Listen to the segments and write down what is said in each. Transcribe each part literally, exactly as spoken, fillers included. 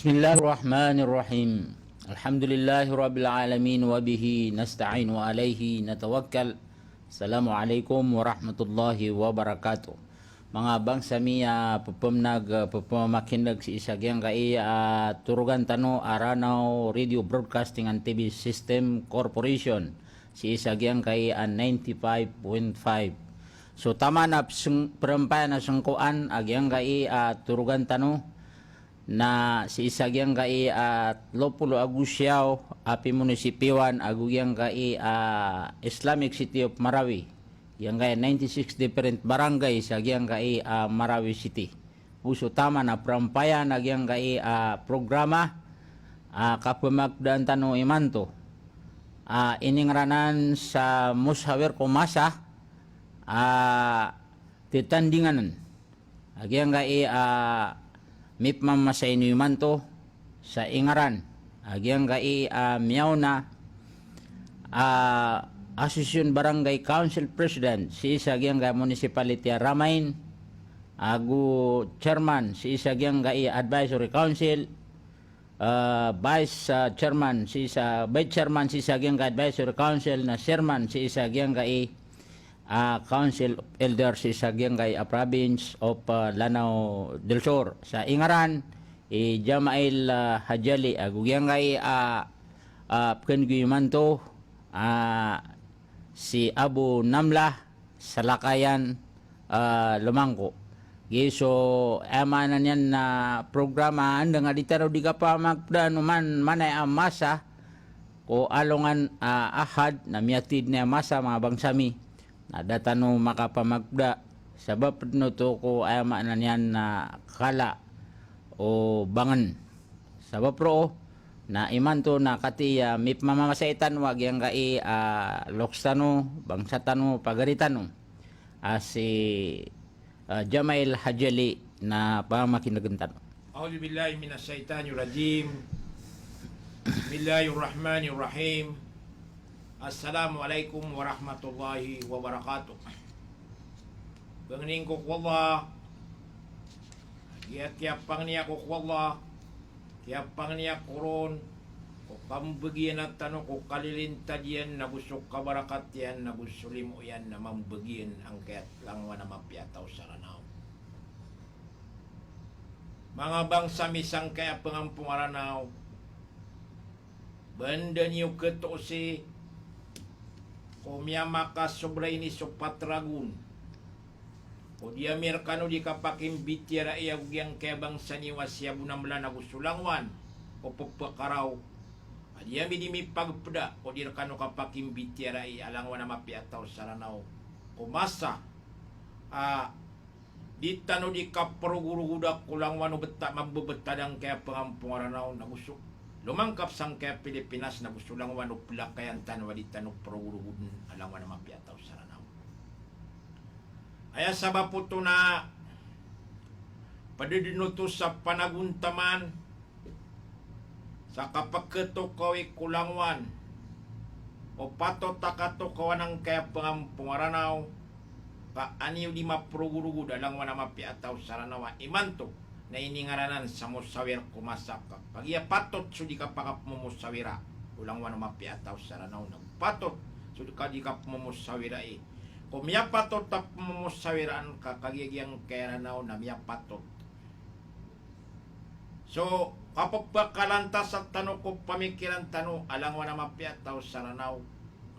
Bismillahirrahmanirrahim. Alhamdulillahirabbil alamin, wa bihi nasta'in, wa alaihi natawakkal. Assalamu alaikum warahmatullahi wabarakatuh. Manga bangsa mi a pepemnag, pepemakineg sii sa giyangkai a torogan tano a Ranao Radio Broadcasting and T V System Corporation, sii sa giyangkai a ninety-five point five. So taman a pseng-, perampayan a sengkoan a giyangkai a torogan tano na sii sa giyangkai a telo polo ago siyaw a pimunisipyoan ago giyangkai a Islamic City of Marawi, giyangkai a ninety-six different barangay sa giyangkai a Marawi City. Go so taman a perampayan a giyangkai a programa a kapemagdaan tano imanto a iningranan sa Mosawir ko Masa a titandinganan a giyangkai a mipemamasa ino imanto sa ingaran a giyangkai a miyaona a Association Barangay Council President sii sa giyangkai a municipality a Ramain, ago chairman sii sa giyangkai a Advisory Council, ah, vice, ah, chairman sii sa, vice chairman sii sa giyangkai a Advisory Council, na chairman sii sa giyangkai a Council of Elders sii sa giyangkai a province of, ah, Lanao del Sur. Sa ingaran i Jamail, ah, Hajali, ago giyangkai a, ah, pekeneg imanto, ah, si Abu Namlah Salakayan, ah, Lumangko. Giya so, eh, maana niyan na programa anda nga di tano di kapamagdaan o man, manaya a masa ko alongan, ah, Ahad na miyatid niyan a masa, manga bangsa mi. Na da tano makapamagda, sabap den oto ko aya maana niyan na kala o bangen. Sabap roo na imanto na katii a mipemamasa i tano a giyangkai a loks tano, bangsa tano, pagari tano a si, ah, Jamail Hajali na pamakinegen tano. A'udhu billahi minash shaitanir rajim. Bismillahirrahmanirrahim. Assalamu alaikum warahmatullahi wabarakatuh. Bangnin ko ko Allah. Giya kiyapangni ako ko Allah, kiyapangni ako ron ko kambegiyan a tano ko kalilintad iyan, nago so kabarakat iyan, nago so limo iyan a mambegiyan angkaya langowan a mapiya a taw sa Ranao. Manga bangsa mi sangkaya pengampong a Ranao, ba anda niyo ketoosi ko miyamakasobra ini so pat ragon, ko di ami rekano di kapakimbitiyarai ago giyangkaya bangsa niyo a si Abu Namlah nago so langowan ko pepekaraw a di ami di mipagpeda, ko di rekano kapakimbitiyarai a langowan a mapiya a taw sa Ranao ko masa a di tano di kaperogorogoda ko langowan o beta, mambebetad angkaya pengampong a Ranao nago so lomangkap sangkaya Pilipinas nago so langowan o pelakayan tano a di tano perogorogoden a langowan a mapiya a taw sa Ranao. Aya sabap oto na ped den oto sa panagontaman sa kapeketokawi ko langowan o patot a katokawan angkaya pengampong a Ranao, ka an iyo di maperogorogod a langowan a mapiya a taw sa Ranao a imanto na iningaranan sa Mosawir ko Masa ka, kagiya patot so di kapakapemomosawira o langowan a mapiya a taw sa Ranao, na patot so di ka, di kapemomosawira i ko miyapatot a pemomosawiraan ka, kagiya giyangkaya Ranao na miyapatot so kapepakalantas tano ko pamikiran tano a langowan a mapiya a taw sa Ranao.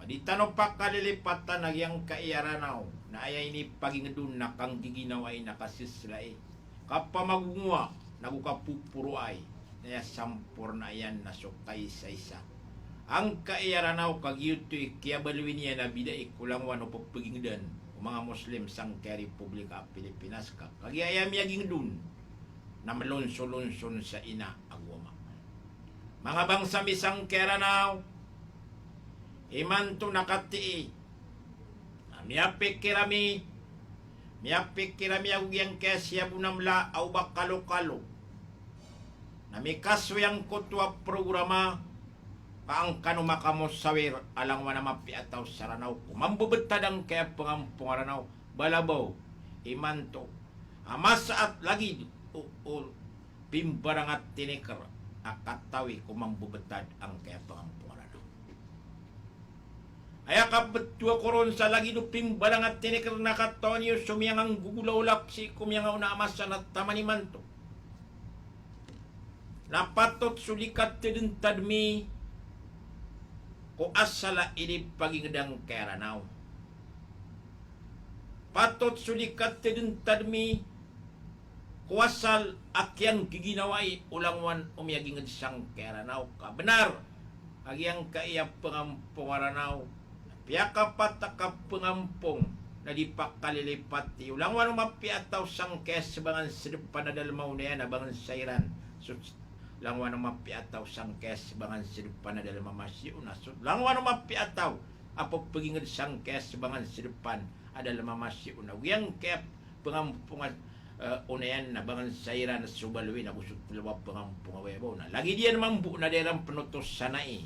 Di tano pakalilipatan a giyangkaya Ranao na aya inipaginged on na kanggiginawai na kasesela i, kapamagongowa nago kapoporoay, na aya samporna iyan na so kaisaisa. Angkaya Ranao ka giyoto i kiyabaloy niyan a bida i ko langowan o pepegingdan o manga Muslim sangkaya Republika a Pilipinas ka, kagiya aya miyaginged on na melonsolonson sa ina ago ama. Manga bangsa mi sangkaya Ranao, imanto na katii a miyapikir ami, miyapikir ami ago giyangkaya si Abu Namlah a o ba kalokalo na mikasoy angkoto a programa ka an kano makamosawir a langowan a mapiya a taw sa Ranao ko mambebetad angkaya pengampong a Ranao. Balabaw imanto a masa a lagid o, o pimbarang a tiniker a katawi ko mambebetad angkaya pangampong a Ranaw. Aya kabetowa ko ron sa lagid o pimbarang a tiniker na katawan iyo so miyanganggogolaola sii ko miyangaona a masa na taman imanto, na patot so di katedentad mi ko asal a inipaginged angkaya Ranaw. Patot so di katedentad mi ko asal a kiyanggiginawai o langowan o miyaginged sangkaya Ranaw ka benar a giyangkaya pangampong a Ranaw na piyakapat a kapangampong na di pakalilipati o langowan o mapiya a taw sangkaya sebangan sedepan a da lemaw na iyan a bangensa iran. So langowan o mapiya a taw sangkaya sebangan sedepan a da lemamasi on a so langowan o mapiya a taw a pepeginged sangkaya sebangan sedepan a da lemamasi on a giyangkaya pangampong a, eh, onayan na bangensa iran so baloy na go so telo a pangampong a bayabaw na lagid iyan mambo na da iran penotosanai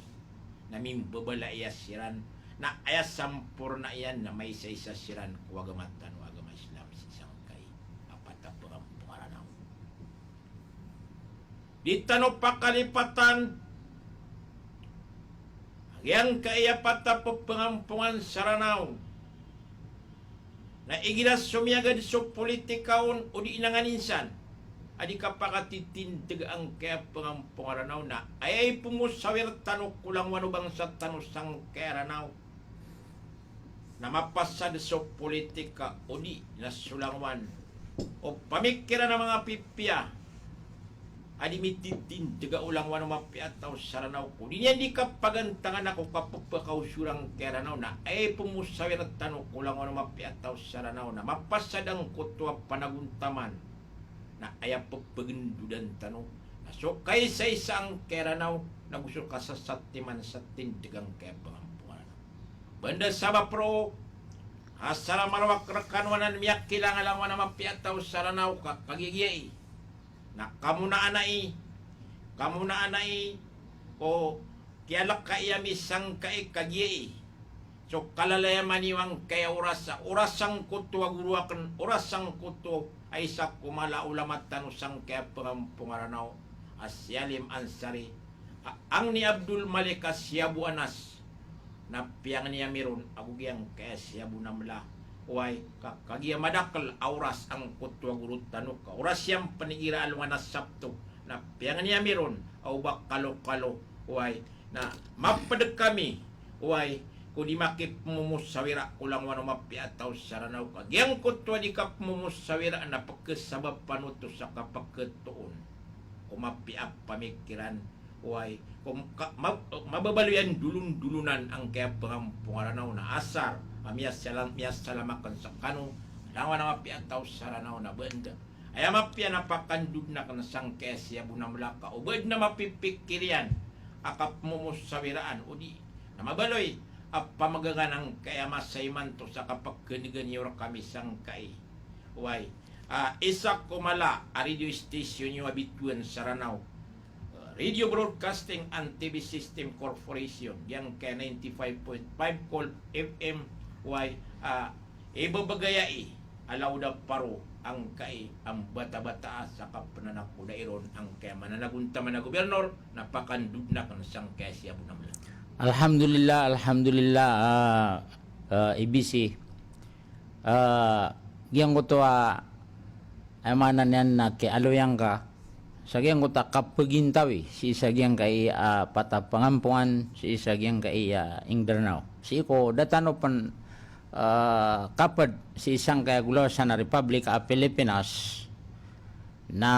na mimbabalai a siran na aya samporna iyan na maisaisa siran ko agama tano a agama Islam sii sangkai a pat a pangampong a Ranaw. Di tano pakalipatan a giyangkaya pat a pepangampongan sa Ranaw na igira somiyagad so politika on o di na nganin san a di kapakatitindeg angkaya pangampong a Ranaw na aya ipomosawir tano ko langowan o bangsa tano sangkaya Ranaw na mapasad so politika o di na so langowan o pamikiran a manga pipiya a di mititindeg a o langowan o mapiya a taw sa Ranaw ko di niyan di kapagantangan ako kapepakaosoran kaya Ranaw na aya ipomosawir tano ko langowan o mapiya a taw sa Ranaw na mapasad angkoto a panagontaman na aya pepegendodan tano na so kaisaisa angkaya Ranaw na go so kasasatiman sa tindeg angkaya pangampong a Ranaw. Banda sabap roo, asar a marowak rekano anan miyakilang a langowan a mapiya a taw sa Ranaw ka kagiya giyai na kamonaan ai, kamonaan ai ko kiyalaka iyan misangkai kagiya i so kalalayaman iyo angkaya oras a oras angkoto a goro aken, oras angkoto a isa ko mala a olama tano sangkaya pangampong a Ranaw a si Alim Ansari a angni Abdul Malik a si Abu Anas na piyangni ami ron ago giyangkaya si Abu Namla. Oway, ka kagiya madakel a oras angkoto a goro tano ka oras iyan pen igira alongan a Sabto na piyangni ami ron a o ba kalokalo. Oway, na maped kami, oway, ko di makipemomosawira ko langowan o mapiya a taw sa Ranaw ka giyangkoto a di kapemomosawira na pekesabapan oto sa kapeketoon ko mapiya a pamikiran. Oway, ko ka, ma, mababaloy a ndolondolonan angkaya pangampong a Ranaw na asar a miyasalam, miyasalam aken sekano a langowan a mapiya a taw sa Ranaw na benda aya mapiya na pakandodon aken sangkaya si Abu Namla ka o ba den a mapipikir iyan a kapemomosawiraan o di na mabaloy a pamegangan angkaya masa imanto sa kapekenegan iyo rekami sangkai. Oway, a, isa ko mala a radio station iyo a bitowan sa Ranaw, Radio Broadcasting and T V System Corporation, giyangkaya ninety-five point five Kolb F M. Oway, a, ibebegay ai a laod a paro angkai a mbatabata a sa kapenanakoda iron angkaya mananagontaman a gobirnor na pakandodon aken sangkaya si Abu Namla. Alhamdulillah, alhamdulillah, a, a, I B C. A, giyangkoto a, aya maana niyan na kiyaaloyan ka sa giyangkoto a kapegintawi sii sa giyangkai a pat a pangampongan sii sa giyangkai a inged a Ranaw. Sii ko da tano pen, a, kaped sii sangkai a golawasan a Republic a Pilipinas na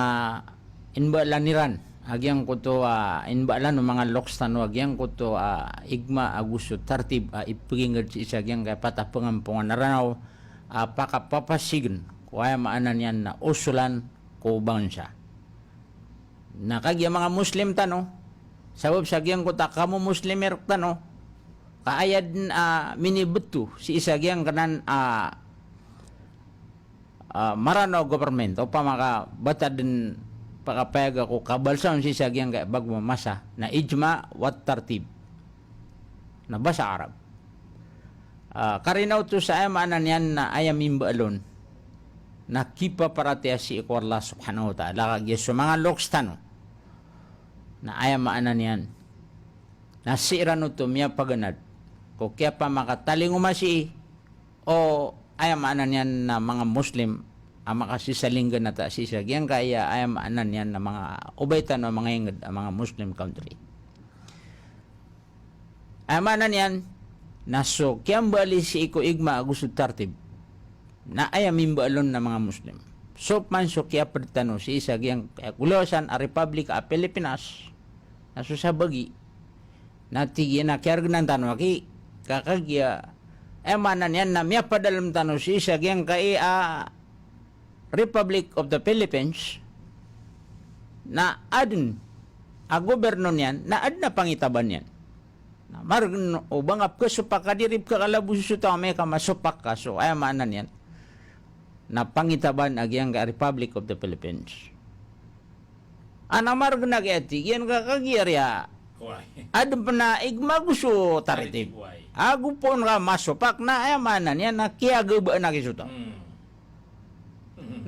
inbaalan iran a giyangkoto a, inbaalan o manga loks tano a giyangkoto a igma ago so tartib a ipeginged sii sa giyangkai a pat a pangampongan a Ranaw a pakapapasigen ko aya maana niyan na osolan ko bangensa. Na kagiya manga Muslim tano, sabap sa giyangkoto a kamomoslimi rektano, ka aya den a minibeto sii sa giyangkanan a, a, Maranaw government, opama ka bata den pakapayaga ko kabalsaon sii sa giyangkai a bago a masa, na ijma wa tartib. Na basa Arab. A, karina oto sa aya maana niyan na aya mimbaal on na kipaparatiyaya sii ko Allah subhanahu wa ta'ala, kagiya so manga loks tano na aya maana niyan na sii rano oto miyapaganad ko kiyapamakatalingoma sii o aya maana niyan na manga Muslim a makasisalingganata sii sa giyangkaya, aya maana niyan na manga obay tano a manga ingd a manga Muslim country. Aya maana niyan na so kiyambaali sii ko ijma ago so tartib na aya mimbaalon a manga Muslim. So pman so kiyapd tano sii sa giyangkaya kolawasan a Republic a Pilipinas na so sabagi na tig iyan a kiyargnan tano aki, ka kagiya aya maana niyan na miyapadalm tano sii sa giyangkaya Republic of the Philippines na adn a goberno niyan na adn a pangitaban iyan. Na margn o ba nga pkhasopak ka di ri pkhakalabos so taw a amay ka masopak ka, so aya maana niyan na pangitaban a giyangkaya Republic of the Philippines. Ana margn a giya tig iyan ka kagiya riya adn pn a ijma ago so tartib. Ago pn ka masopak na aya maana niyan na kiyagabaan aki so taw.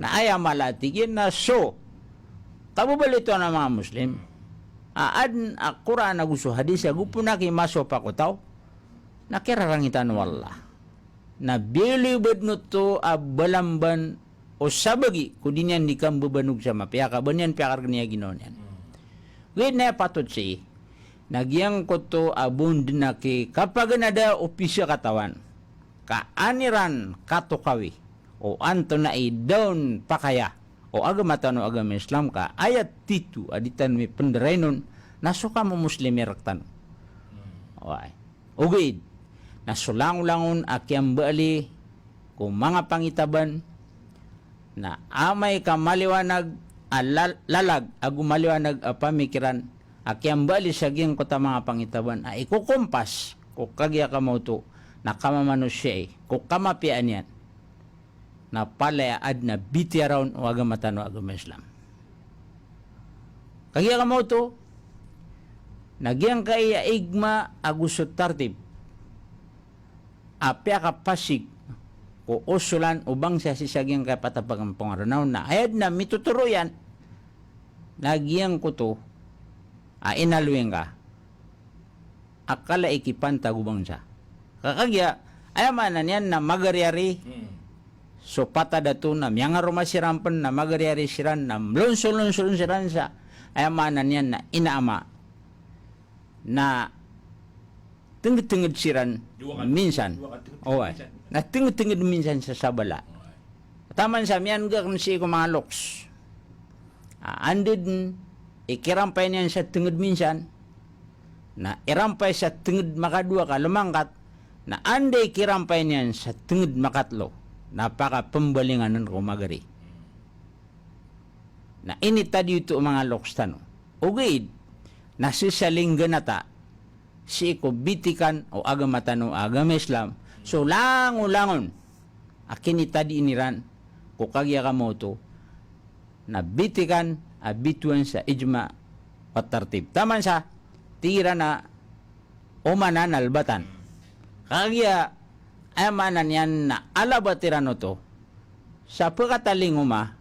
Na aya mala a tig iyan na so kababaloy tano a manga Muslim a adn a Qur'an ago so hadis ago pn aki masopak o taw na kiyararangitan o Allah. Na biyaloy badn oto a balamban o sabagi ko di niyan di kambabanog sa mapiya ka ba niyan piyakargn iya ginawa niyan. Ogaid na aya patot sii na giyangkoto a ba on dn aki kapaganada o pisakatawan ka an iran katokawi o antonaa i da on pakaya o agama tano a agama Islam ka aya tito a di tano mipndarainon na so kamomuslim i rktano. Oway. Ogaid na so langolangon a kiyambaali ko manga pangitaban na amay ka maliwanag a lal-, lalag ago maliwanag a pamikiran a kiyambaali sa giyangkoto a manga pangitaban a ikokompas ko kagiya kamaoto na kamamanosiya i ko kamapiya niyan na palaya adn a bitiyara on o agama tano a agama Islam. Kagiya kamaoto na giyangkaya ijma ago so tartib a piyakapasig ko osolan o bangsa sii sa giyangkaya patapagan pngaranaw na aya dn a mitotoro iyan na giyangkoto a inaloy ngka a kala i kipantag o bangsa. Ka kagiya aya maana niyan na magariyari so patad a to na miyangaroma siran pn na magariyari siran na mlonsolonsol siran sa aya maana niyan na ina ama na tngdtngd siran minsan. Oway. Na tngdtngd minsan sa sabala. Taman sa miyan'g akn sii ko manga loks a anda dn i kirampay niyan sa tngd minsan na irampay sa tngd makadowa ka lomangkat, na anda i kirampay niyan sa tngd makatlo na pakapmbalingan ko magari. Na initadi oto o manga loks tano. Ogaid na sii sa lingganata sii ko bitikan o agama tano a agama Islam so langolangon a kinitadi iran ko kagiya kamaoto na bitikan a bitowan sa ijma wa tartib. Taman sa tig iran a oman a nalbatan. Kagiya aya maana niyan na alabat iran oto sa pkatalingoma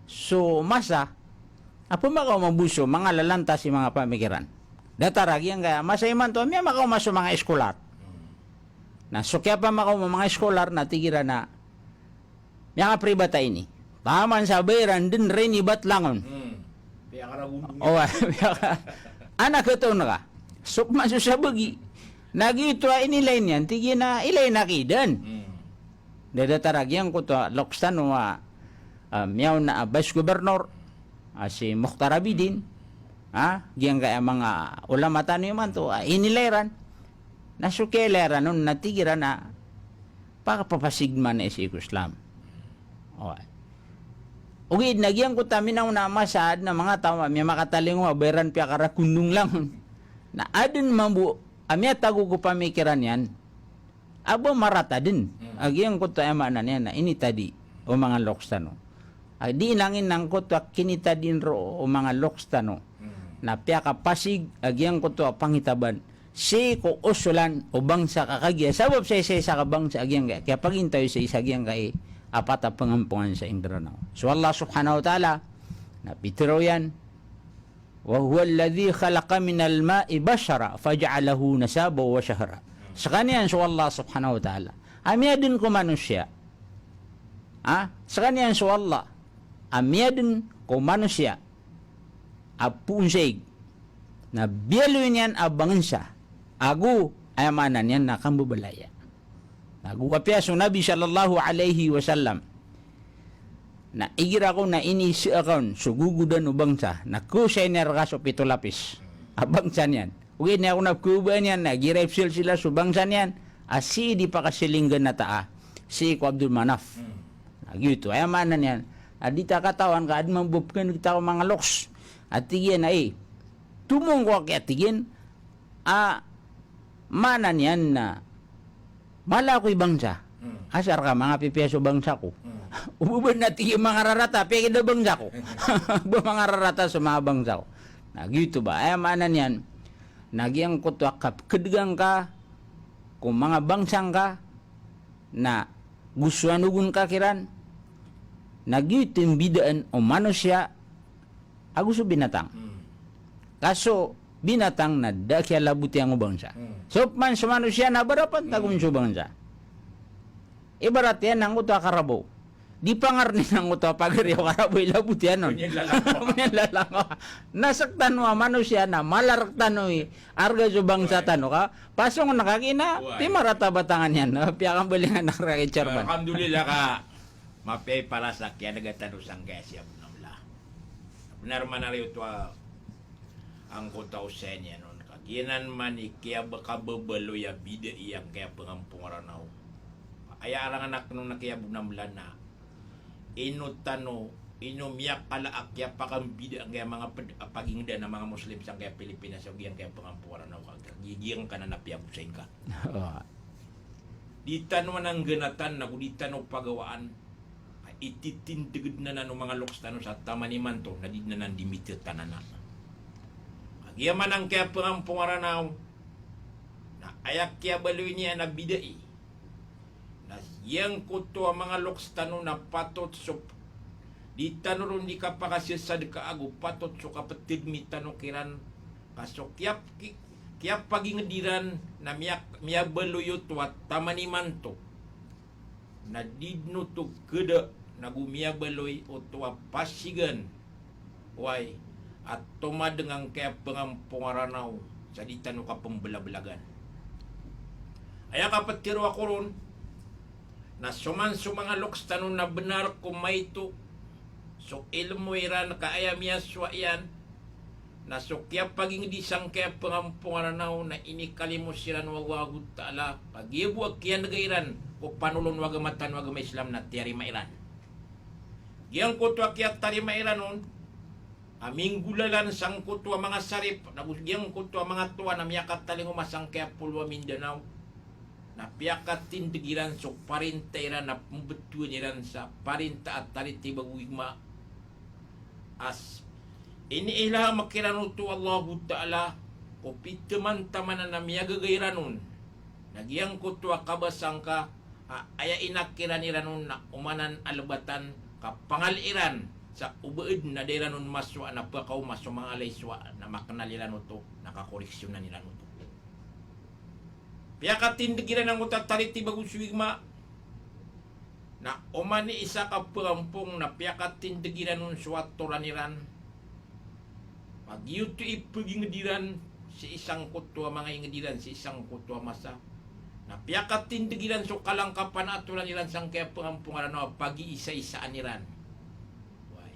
so masa a pmakaoma bo so manga lalantas i manga pamikiran. Datar a giyangkaya masa imanto a miyamakaoma so manga iskolar. Na so kiyapamakaoma o manga iskolar na tig iran a miyakapribata ini. Taman sa ba iran dn rinibat langon. Oway, miyaka-, ana katoon ka. So pman so sabagi na giyoto a inilay niyan, tig iyan a ilay na ki dn. Da datar a giyangkoto a loks tano a, a, miyaona a vice governor a si Mukhtar Abidin, a giyangkaya manga ulama tano imanto a inilay iran. Na so kiyailay iran on na tig iran a pakapapasig man i sii ko Islam. Oway. Ogaid na giyangkoto a minaona a masa a adn a manga taw a miyamakatalingoma a ba iran piyakarakondong langon na adn mambo a miyatago ko pamikiran iyan a ba marata dn a giyangkoto a aya maana niyan na initadi o manga loks tano. A di inangin angkoto a kinitadi ron o manga loks tano na piyakapasig a giyangkoto a pangitaban sii ko osolan o bangsa ka kagiya sabap sa isa-isa ka bangsa a giyangkaya kiyapagintaw i sa isa a giyangkaya apat a pangampongan sa ingkaranaw. So Allah subhanahu wa ta'ala, na pitharo iyan, "Wa huwa alladhi khalaqa minal ma'i bashara faja'alahu nasaban wa sihra." Skaniyan so Allah subhanahu wa ta'ala a miyaden ko manosiya. Ha? Skaniyan so Allah a miyaden ko manosiya a poon sa ig, na biyaloy niyan a bangsa, ago, aya maana niyan na kambabalaya. Ago apiya so Nabi sallallahu alaihi wasallam na igira ako na iniisa akn so gogodan o bangsa, na kosay niyan rka so pito lapis a bangsa niyan. Ogaid na ako na pkhababaan iyan na igira ipsilsila so bangsa niyan a sii di pakasilinggan a taa, sii ko Abdul Manaf. Hmm. Na giyoto, aya maana niyan, a di ta katawan ka adn mambo pkhan'g ta ko manga loks. A tig iyan a, eh, tomong ko aki a tig iyan, a maana niyan na mala ako i bangsa. Hmm. Asar ka manga pipiya so bangsa ko. Hmm. O ba na tig iyan mangararata, piya ki da bangsa ko. Ba mangararata so manga bangsa ko. Na giyoto ba, aya maana niyan, na giyangkoto a kapkhdgan ka ko manga bangsa ngka, na go so anogon ka kiran, na giyoto i mbidaan o manosiya ago so binatang. Hmm. Ka so binatang na da kiyalabotiyan o bangsa. Hmm. So pman so manosiya na barapan tagon so bangsa. Ibarat iyan angkoto a karabaw. Di pangarni angkoto a pagari o karabaw i labotiyan on. Miyanlalangaw. Miyanlalangaw. Na sktano a manosiya na mala rktano i arga so bangsa tano ka pasong na kagina, oway, ti marata batangan iyan. Piyakambalingan a rka i Chairman. Alhamdulillah ka mapiya i para sa kiyan'ga tano sangkaya si Abu Namla. Bnar man a riyoto a angkoto a osayan iyan on ka giyanan man i kiyabakababaloy a bida i angkaya pangampongaranaw. Aya arangan akn on a ki Abu Namla na ino tano, ino miyakala a kiyapakambida angkaya manga pd a pagingdaan a manga Muslim sangkaya Pilipinas ago giyangkaya pangampongaranaw ka giyangkanan a piyagosay ngka. Di tano anan ganatan ago di tano pagawaan a ititindg dn anan o manga loks tano sa taman imanto na di dn anan di mitetanana. Kagiya man angkaya pangampongaranaw na aya kiyabaloy niyan a bida i na giyangkoto a manga loks tano na patot so di tano ron di kapakasasadka ago patot so kaptdmi tano kiran ka so kiyap-, ki-, kiyapagingd iran na miyak-, miyabaloy oto a taman imanto na di dn oto kda na go miyabaloy oto a pasigan, oway, a tomadng angkaya pangampongaranaw sa di tano kapmblablagan. Aya kaptharo ako ron na so man so manga loks tano na bnar ko maito so ilmo iran ka aya miyasowa iyan na so kiyapagingdi sangkaya pangampongaranaw na inikalimo siran o Allahu Ta'ala, ka giya bo a kiyan'ga iran ko panolon o agama tano a agama Islam na tiyarima iran. Giyangkoto a kiyatarima iran on a minggolalan sangkoto a manga sarip, na go giyangkoto a manga towan a miyakatalingoma sangkaya polo a Mindanao, na piyakatindg iran so parinta iran a pmbtowan iran sa parinta a taritiba go igma. As iniilham kiran oto o Allahu Ta'ala ko pitamantaman a miyagaga iran on na giyangkoto a kabasa ngka a aya inakiran iran on na oman a lbatan ka pangal iran sa oba dn a da iran on masowa na pkaoma so manga alay sowa na maknal iran oto na kakoreksiyonan iran oto. Piyakatindg iran angkoto a taritiba go so igma na oman i isa ka pkampong na piyakatindg iran on so atoran iran. Pagiyoto i pagingd iran sii sangkoto a manga ingd iran sii sangkoto a masa na piyakatindg iran so kalangkapan a atoran iran sangkaya pkampong a Ranaw a pagiisaisaan iran. Oway.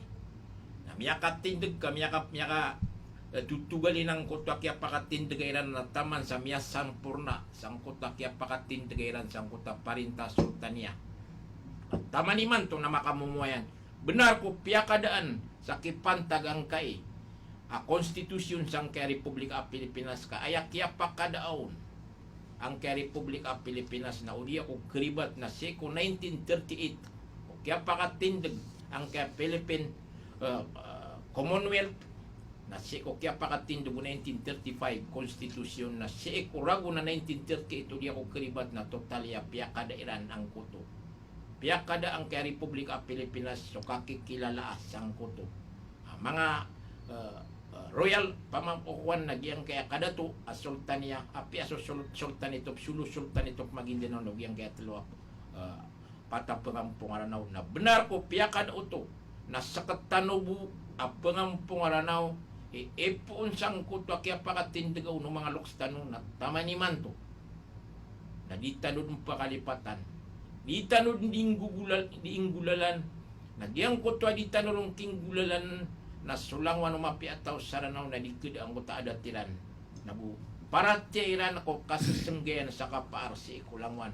Na miyakatindg ka, miyaka, miyaka, eh, totogalin angkoto a kiyapakatindga iran na taman sa miyasamporna sangkoto a kiyapakatindga iran sangkoto a parinta a Sultaniya. Taman imanto na makamomoayan. Bnar ko piyakadaan sa kipantag angkai a konstitusyon sangkai a Republika Pilipinas ka aya kiyapakadaan angkai a Republika Pilipinas na o di ako karibat na sii ko nineteen thirty-eight ko kiyapakatindg angkai a Philippine, eh, eh, Commonwealth, na sii ko kiyapakatindg o nineteen thirty-five konstitusyon, na sii ko ragon a nineteen thirty-eight o di ako karibat na totally a piyakada iran angkoto Piyakada angkaya Republic a Pilipinas so kakikilala a sangkoto a manga, eh, eh, royal pamangkokowan na giyangkaya kadato a Sultania, apiya so Sul-, Sultanate of Sulu, Sultanate of Maguindanao, na giyangkaya telo a, eh, pat a pengampongaranaw na benar ko piyakada oto na sekatano bo a pengampongaranaw i ipoon sangkoto a kiyapakatindega o manga loks tano na taman imanto na di tano den pakalipatan, di tano den di inggogolal-, di inggolalan, na giyangkoto a di tano ron kinggolalan na so langowan o mapiya a taw sa Ranaw na di keda angkoto a adat iran, nago paratiyaya iran ko kasesenggayan sa kapaar sii ko langowan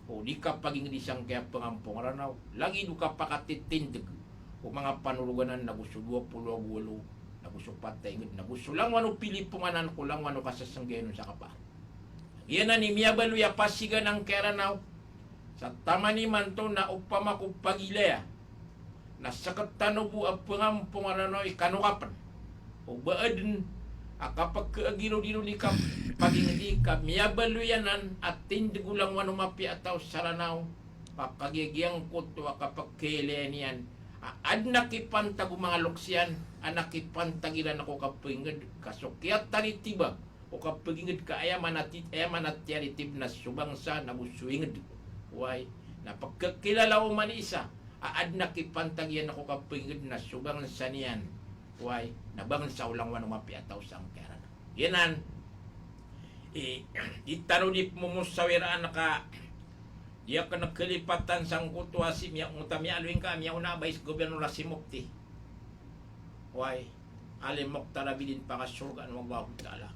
o di kapagingedi sangkaya pengampongaranaw, lagid o kapakatitindeg o manga panoroganan nago so dowa polo ago walo, nago so patay a inged, nago so langowan o piliponganan ko langowan o kasesenggayan on sa kapaar. Giyanan i miyabaloy a pasigan angkaya Ranaw sa taman imanto na opama ko pagilaya na sekatano bo a pengampongaranaw i kanokapen o ba aden a kapekeagirod iron i kapagingedi ka miyabaloy anan a tindeg o langowan o mapiya a taw sa Ranaw, ka kagiya giyangkoto a kapekeilaya niyan a aden a kipantag o manga loks iyan a na kipantag iran ko kapaginged, ka so kiyataritiba o kapaginged ka aya maana ti-, aya maana tiyaritib na so bangsa nago so inged. Oway, na pekekilala o mani isa a aden a kipantag iyan ko kapaginged na so bangsa niyan, oway, na bangsa o langowan o mapiya a taw sangkaya Ranaw. Giyanan i, di tano di pemomosawiraan ka di aken kalipatan sangkoto a si miya-, ngota miyaaloy ngka, miyaona a vice governor a si Mufti. Oway, Alim Mukhtar Abidin, pakasorgaan o Allahu Ta'ala.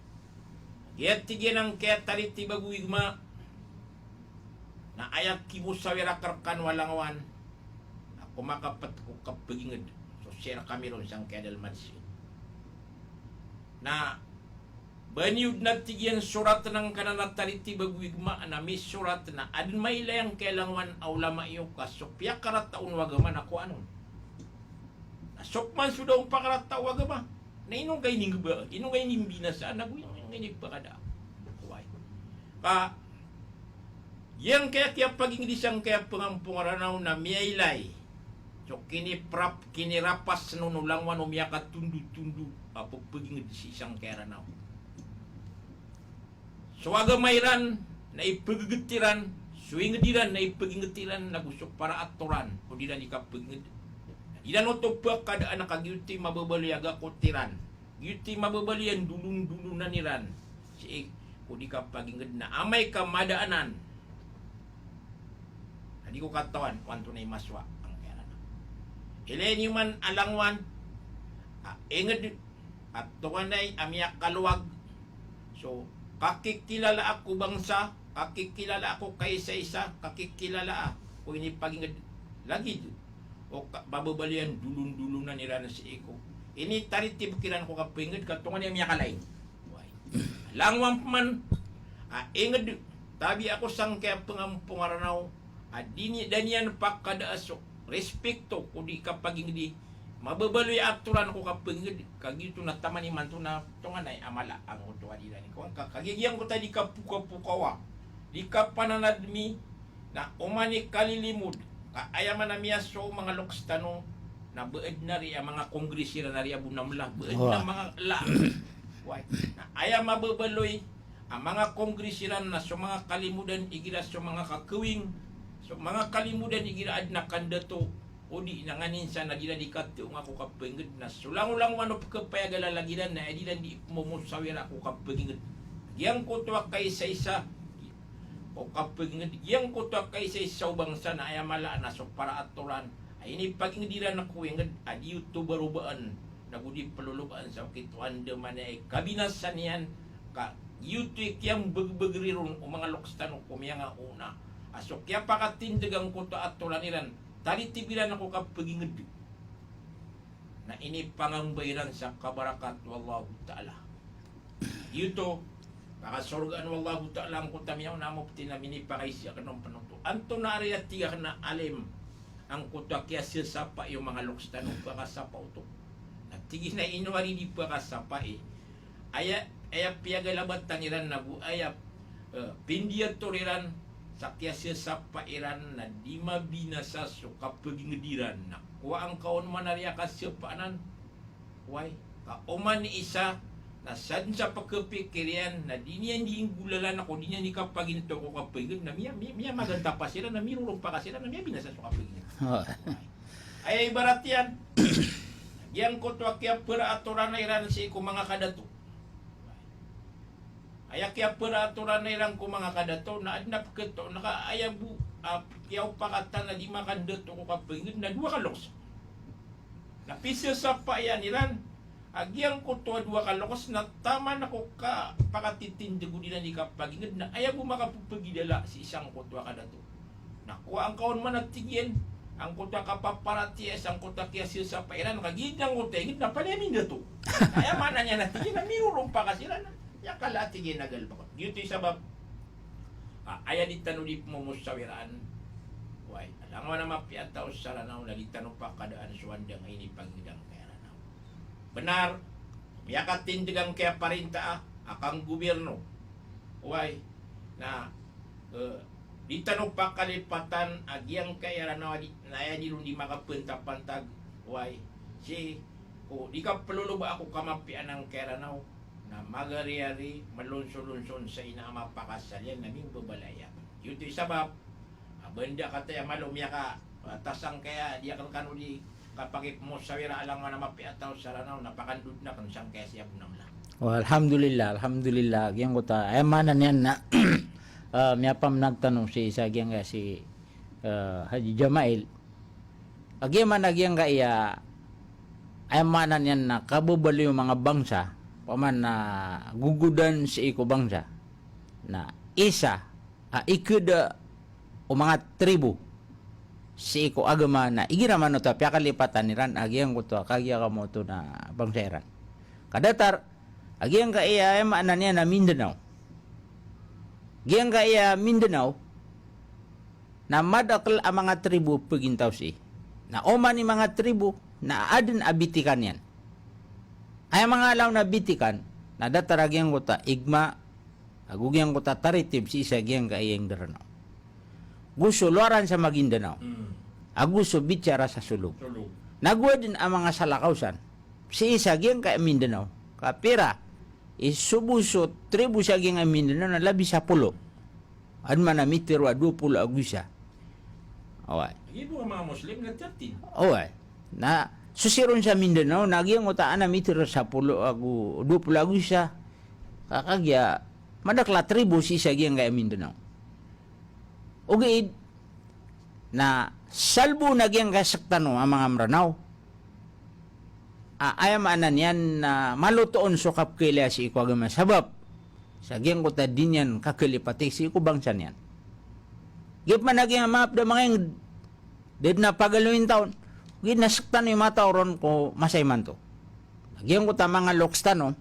Giya tig iyan angkaya taritiba ago igma na aya kimosawira rkano a langowan na komakapet ko kapaginged so sii rkami ron sangkaya Dalmatian. Na ba niyo den a tig iyan sorat angkanan a taritiba ago igma na misorat na aden mailay angkaya langowan a ulama iyo ka so piyakarata on o agama na kowan on. Na so peman so da on pakarata o agama na ino ngka ininggeba, ino ngka inimbinasa, nago ino ngka inipakada. Oway. Ka giyangkaya kiyapagingedi sangkaya pengampongaranaw na miyailay so kiniprap-, kinirapas on o langowan o miyakatondotondo a pepaginged sii sangkaya Ranaw. So agama iran na ipegeget iran, so inged iran na ipegeget iran, nago so para atoran o di iran di kapaginged na di iran oto pekadaan ka giyoto i mababaloy a gakot iran, giyoto i mababaloy a ndolondolonan iran sii ko di kapaginged na amay ka madaanan na di ko katawan o antonaa i masowa angkaya Ranaw. Ilay niyo man a langowan a inged a tonganay a miyakalowag so kakikilalaa ko bangsa, kakikilalaa ko kaisaisa, kakikilalaa ko inipaginged, lagid o ka-, mababaloy a ndolondolonan iran sii ko initaritib kiran ko kapaginged ka tonganay a miyakalaing. Oway. Langowan peman a inged, tabiya ko sangkaya pengampongaranaw a di ni-, da niyan pakadaa so respekto ko di kapagingedi, mababaloy a atoran ko kapaginged, ka giyoto na taman imanto na tonganay a mala angkoto a di iran i kowan ka, kagiya giyangkoto a di kapokapokawa, di kapananadmi, na oman i kalilimod ka aya man a miyasowa o manga loks tano na ba aden a ri a manga congress iran a ri a bo na mela, ba aden a manga la. Oway. Na aya mababaloy a manga congress iran na so manga kalimodan igira so manga kakawing, so manga kalimodan igira aden a kandato, o di na nganin sa na di iran di kateonga ko kapaginged na so langolangowan o pekepayagala lagid iran na aya di iran di ipemomosawira ko kapaginged. Giyangkoto a kaisaisa o kapaginged, giyangkoto a kaisaisa o bangsa na aya mala na so para atoran a inipaginged iran ko inged a di oto barobaan nago di pelolobaan sa okit o andamanaya i kabinasa niyan, ka giyoto i kiyambegbegeri ron o manga loks tano ko miyangaona a so kiyapakatindeg angkoto a atoran iran, taritib iran ko kapaginged na inipangamba iran sa kabarakat o Allahu Ta'ala. Giyoto, pakasorgaan o Allahu Ta'ala angkoto a miyaona a mufti na minipakaisa aken on pen oto. Antonaa ari a tig aken a alim angkoto a kiyasasapa iyo manga loks tano, pakasapa oto. Na tig iyan a ino ari di pakasapai. Aya, aya piyagalabatang iran nago aya, eh, pindiyator iran sa kiyasasapa iran na di mabinasa so kapaginged iran, na kowaan ka on man a riya kasapa anan. Way, ka oman i isa na sadn sa pekepikir iyan na di niyan di inggolalan ako, di niyan di kapagintoko kapaginged, na miya, miya, miyamagantapa siran, na mirorompa ka siran, na miyabinasa so kapaginged. Aya ibarat iyan, giyangkoto a kiyaperatoran iran sii ko manga kadato. Aya kiyaperatoran iran ko manga kadato, na adn a peketo, na ka aya bo a kiyaopakatan a di makandato ko kapaginged na dowa ka loks. Na pisasapa iyan iran a giyangkoto a dowa ka loks na taman ko kapakatitindeg o di iran di kapaginged, na aya bo makapepegidala sii sangkoto a kadato. Na kowaan ka on man a tig iyan, angkoto a kapaparatiyaya sangkoto a kiyasasapa iran, ka giya angkoto a inged na palaya mindato. Aya maana niyan a tig iyan na mirorompa ka siran. Aya kala a tig iyan a galebek on. Giyoto i sabap a aya di tano di pemomosawiraan. Way, alangowan a mapiya a taw sa Ranaw na di tano pakadaan so andang a inipaginged angkaya Ranaw. Benar, miyakatindeg angkaya parinta a, a kanggobirno. Way, na, eh, di tano pakalipatan a giyangkaya Ranaw a di, na aya di ron di makapantapantag. Way, sii ko di kapeloloba ako kamapiyaan angkaya Ranaw na magariyari, melonsolonson sa ina a mapakasal iyan na mimbebalaya. Giyoto i sabap a benda kataya malo miyaka, ah, tasangkaya di aken kano di kapakipemosawira alangowan a mapiya a taw sa Ranaw na pakandod na ken sangkaya siya bo namla. Oh, alhamdulillah, alhamdulillah. Giyangkoto a, aya maana niyan na, ah, miyapamnag tano sii sa giyangkaya si, ah, Haji Jamail. A giya maana giyangkaya, aya maana niyan na kababaloy o manga bangsa, opama na gogodan sii ko bangsa. Na isa a ikeda o manga tribo sii ko agama na igira manoto a piyakalipatan iran a giyangkoto a kagiya kamoto na bangsa iran. Kadatar a giyangkaya, aya maana niyan na Mindanao. Giyangkaya Mindanao na madakel a manga tribo a pegintaw sii. Na oman i manga tribo na aden a Bitikan iyan. Aya manga alaw na Bitikan na datar a giyangkoto a igma ago giyangkoto a taritib sii sa giyangkaya inged a Ranaw. Go so lowaran sa Maguindanao. Hmm. Ago so Bitiara sa Solog. Solog. Na go aden a manga salakaw san sii sa giyangkaya Mindanao. Kapira i sobo so tribo sa giyangkaya Mindanao na labi sapolo. Aden man a mitero a dowa polo ago isa. Oway. Lagid o manga Muslim na thirteen. Oway. Na so siron sa Mindanao na giyangkoto a ana mitero sapolo ago dowa polo ago isa. Ka kagiya madakel a tribo sii sa giyangkaya Mindanao. Ogaid na salbo na giyangkaya sek tano a manga Mranaw a aya maana niyan na maloto on so kapkailaya sii ko agama sabap sa giyangkoto a di niyan kakalipati sii ko bangsa niyan. Giya pman a giyangkaya manga ped a manga inged, da den a pagaloyin taon, giya na sek tano i mataw ron ko masa imanto. Na giyangkoto a manga loks tano,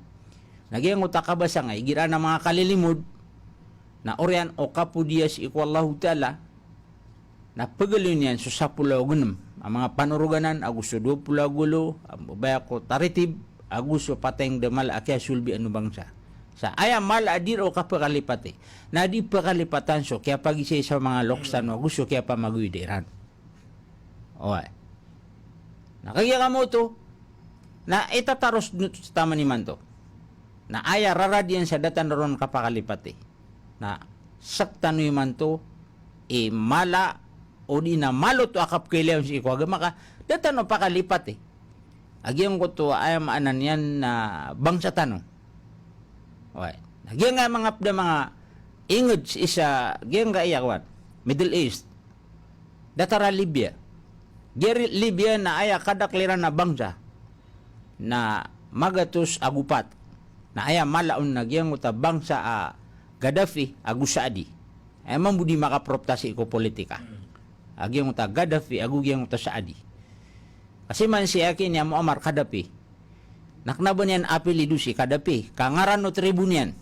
na giyangkoto a kabasa nga igira na manga kalilimod, na oriyan o kapodiya sii ko Allahu Ta'ala, na pegaloy niyan so sapolo ago genem a manga panoroganan ago so dowa polo ago walo a mabaya ko taritib ago so patay nged a mala a kiyasolbi ano bangsa. Sa aya mala a di ron kapakalipati na di pakalipatan so kiyapagisaisa o manga loks tano ago so kiyapamagoyda iran. Oway. Na kagiya kamoto na itataros den oto sa taman imanto. Na aya rarad iyan sa da tano ron kapakalipati na sek tano imanto i mala odi na maloto a kapkailaya on sii ko agama ka da tano pakalipati a giyangkoto a aya maana niyan na bangsa tano. Oway. Na giyangkaya manga ped a manga inged sii sa giyangkaya kowan, Middle East. Datar a Libya. Giya ri-, Libya na aya kadakel iran a bangsa na magatos ago pat. Na aya mala on na giyangkoto a bangsa a Gaddafi ago Saudi. Aya mambo di makapropta sii ko politika a giyangkoto a Gaddafi ago giyangkoto a Saudi. Ka siman si aki niyan Muammar Gaddafi, na kena ba niyan apelido si Gaddafi, ka ngaran o tribo niyan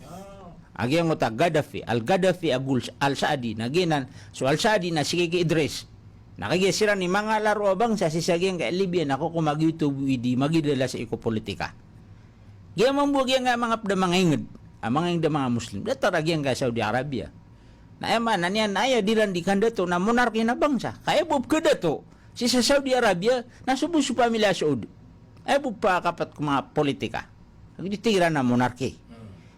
a giyangkoto a Gaddafi, Al-Gaddafi ago Al-Saadi. Na giyanan so Al-Saadi na si Kiki Idris. Na kagiya siran i manga laro a bangsa sii sa giyangkaya Libya na kokomagiyoto bo i di magidala sii ko politika. Giya mambo a giyangkaya manga ped a manga inged a manga inged a manga Muslim, datar a giyangkaya Saudi Arabia. Na aya maana niyan na aya diran di kandato na monarki na bangsa. Ka aya bo pkhadato sii sa Saudi Arabia na so bo so pamilya Saud. Aya bo pakapat ko manga politika. Di tig iran na monarki.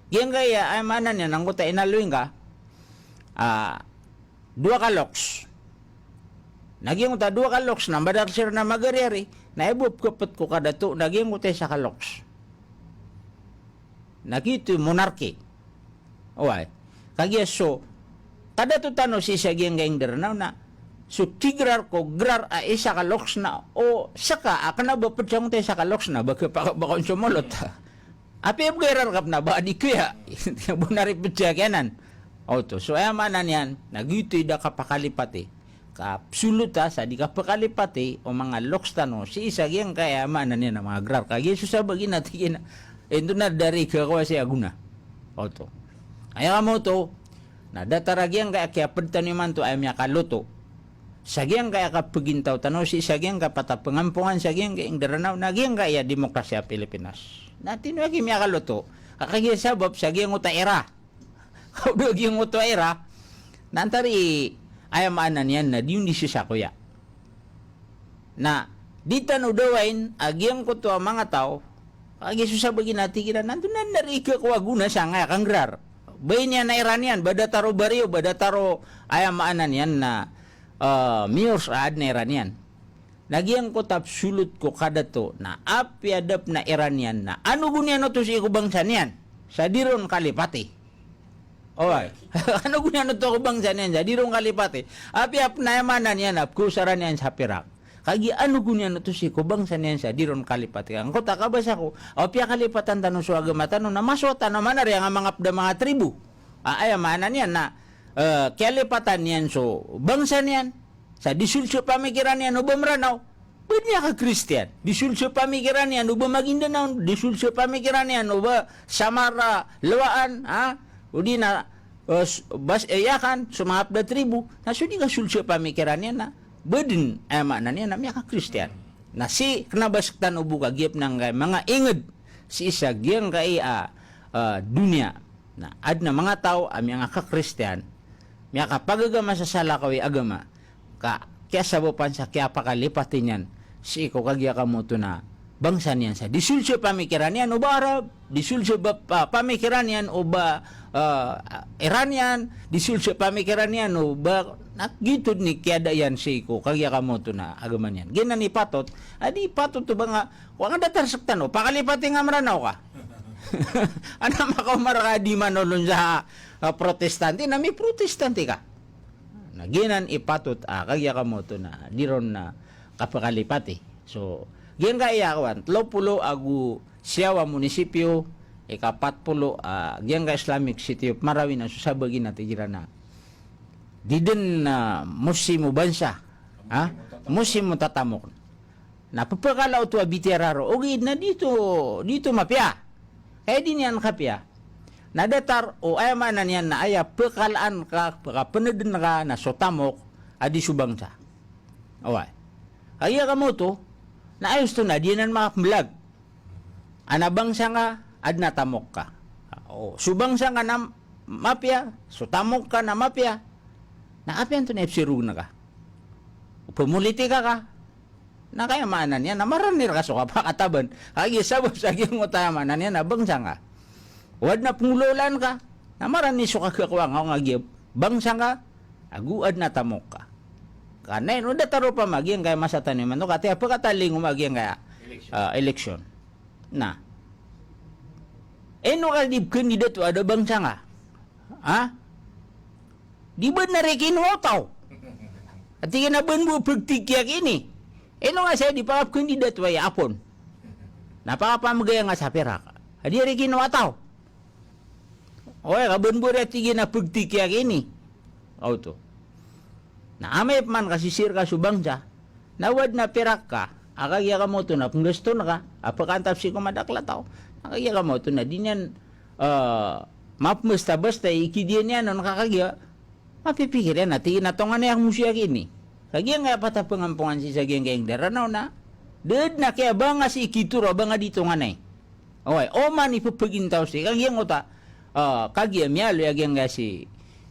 Giyangkaya aya maana niyan na angkoto a inaloy ngka, ah, dowa ka loks. Na giyangkoto a dowa ka loks na madakl siran a magariari, na aya bo pkhapt ko kadato na giyangkoto a isa ka loks. Na giyoto i monarki. Oway. Kagiya so kadato tano sii sa giyangkaya i Indaranaw na so kigrar ko grar a isa ka loks na o ska a kna ba pd sangkoto a isa ka loks na ba khapakabakon so molot. Apiya bgay iran rkap na ba di kaya. Bo na ripd sa kiyanan. Oto. So aya maana niyan na giyoto i da kapakalipati. Ka absoluta sa di kapakalipati o manga loks tano sii sa giyangkaya maana niyan a manga grar. Kagiya so sabagi na tig iyan a, ino na da ri khakowa sii a gona. Oto. Aya kamoto, na datar a giyangkaya kiyapd tano imanto aya miyakaloto sa giyangkaya kapagintaw tano sii sa giyangkaya patapangampongan sa giyangkaya i Indaranaw, na giyangkaya demokrasiya a Pilipinas. Na tino a ki miyakaloto, ka kagiya sabap sa giyangkoto a era. Ka o da giyangkoto a era, na antaa i aya maana niyan na di on di sisakoya. Na di tano dawain a giyangkoto a manga taw, kagiya so sabagi na tig iran na antonaa i khakowa a gona sangkaya kangrar. Ba iniyan a era niyan, ba datar o bariyo, ba datar o aya maana niyan na, ah, miyors a adn a era niyan. Na giyangkoto a absolut ko kadato na apiya da pn a era niyan na anogon iyan oto sii ko bangsa niyan sa di ron kalipati. Oway. Anogon iyan oto ko bangsa niyan sa di ron kalipati. Apiya pn a aya maana niyan na pkhaosaran iyan sa pirak. Kagiya anogon iyan oto sii ko bangsa niyan sa di ron kalipati. Angkoto a kabasa ko, apiya kalipatan tano so agama tano na masowa tano a manariyang a manga pd a manga tribo. A, aya maana niyan na, eh, kiyalipatan iyan so bangsa niyan. Sa di sold so pamikiran iyan o ba Mranaw, ba dn aya ka Kristiyan. Di sold so pamikiran iyan o ba Maguindanao, di sold so pamikiran iyan o ba Samar a Lawaan, ha? O di na, eh, s-, bas, eh, Yakan, so manga pd a tribo. Na so di ka sold so pamikiran iyan na ba dn, aya maana niyan na miyaka-Kristiyan. Na sii kna ba sktano bo ka giya pn angkaya manga ingd sii sa giyangkaya, ah, doniya. Na adn a manga taw a miyangakakristiyan, miyakapagagama sa salakaw i agama, ka kiyasabapan sa kiyapakalipati niyan sii ko kagiya kamoto na bangsa niyan sa di sold so pamikiran iyan o ba Arab, di sold so ba, pa-, pamikiran iyan o ba, ah, Iranian, di sold so pamikiran iyan o ba, na giyoto dn i kiyada iyan sii ko kagiya kamoto na agama niyan. Giyanan i patot a di patot o ba nga, o nga datar sktano, pakalipati nga Mranaw ka. Adn a makaoma rka a di manolon sa, ah, Protestante, na mi-Protestante ka. Na giyanan i patot a kagiya kamoto na di ron na kapakalipati. So giyangkaya kowan, tlo polo ago siyaw a munisipyo, ika pat polo a giyangkaya Islamic City of Marawi na so sabagi na tig iran a di dn, ah, mosim o bansa, ha? Mosim o tatamok. Na pphakala oto a B T R roo, ogaid na di oto, di oto mapiya. Kaya di niyan kapiya. Na datar o aya maana niyan na aya pkalaan ka, pkapndn ka na so tamok a di so bangsa. Oway. Kagiya kamoto na ayos oto na di anan makapmblag. Ana bangsa nga, adn a tamok ka. O, so bangsa nga na mapiya, so tamok ka na mapiya. Na apiya antonaa i pzarogn ka? O pmolitika ka. Na kaya maana niyan na marani rka so kapakataban. Kagiya sabap sa giyangkoto a maana niyan na bangsa nga. O adn a pnggolaolaan ka, na marani so kagakowa nga o nga giya bangsa nga, ago adn a tamok ka. Ka na ino datar opama giyangkaya masa tano imanto, ka tiya pkatalingoma giyangkaya, ah, election. Na ino ka di pkandidato a da bangsa nga? Ha? Di ba dn a rikinowa o taw? Ati ka na ba dn bo pagtikiya kini. Ino nga saya di pakapkandidato a aya apon. Na pakapamgaya nga sa pirak a di a rikinowa a taw. Oway, ka ba dn bo ri ati ka na pagtikiya kini. Oto. Na amay pman ka sisii rka so bangsa, na o adn a pirak ka a kagiya kamoto na pnggaston ka a pkaantap sii ko madakl a taw. Na kagiya kamoto na di niyan, ah, mapmbastabasta i kidiya niyan on ka kagiya mapipikir iyan a tig iyan a tonganay akn mosiya kini. Kagiya ngkaya patapangampongan sii sa giyangkaya ingd a Ranaw na da dn a kiyabanga sii kitoro a ba nga di tonganay. Oway, oman i pphagintaw sii, kagiya ngkoto a, ah, kagiya miyaaloy a giyangkaya si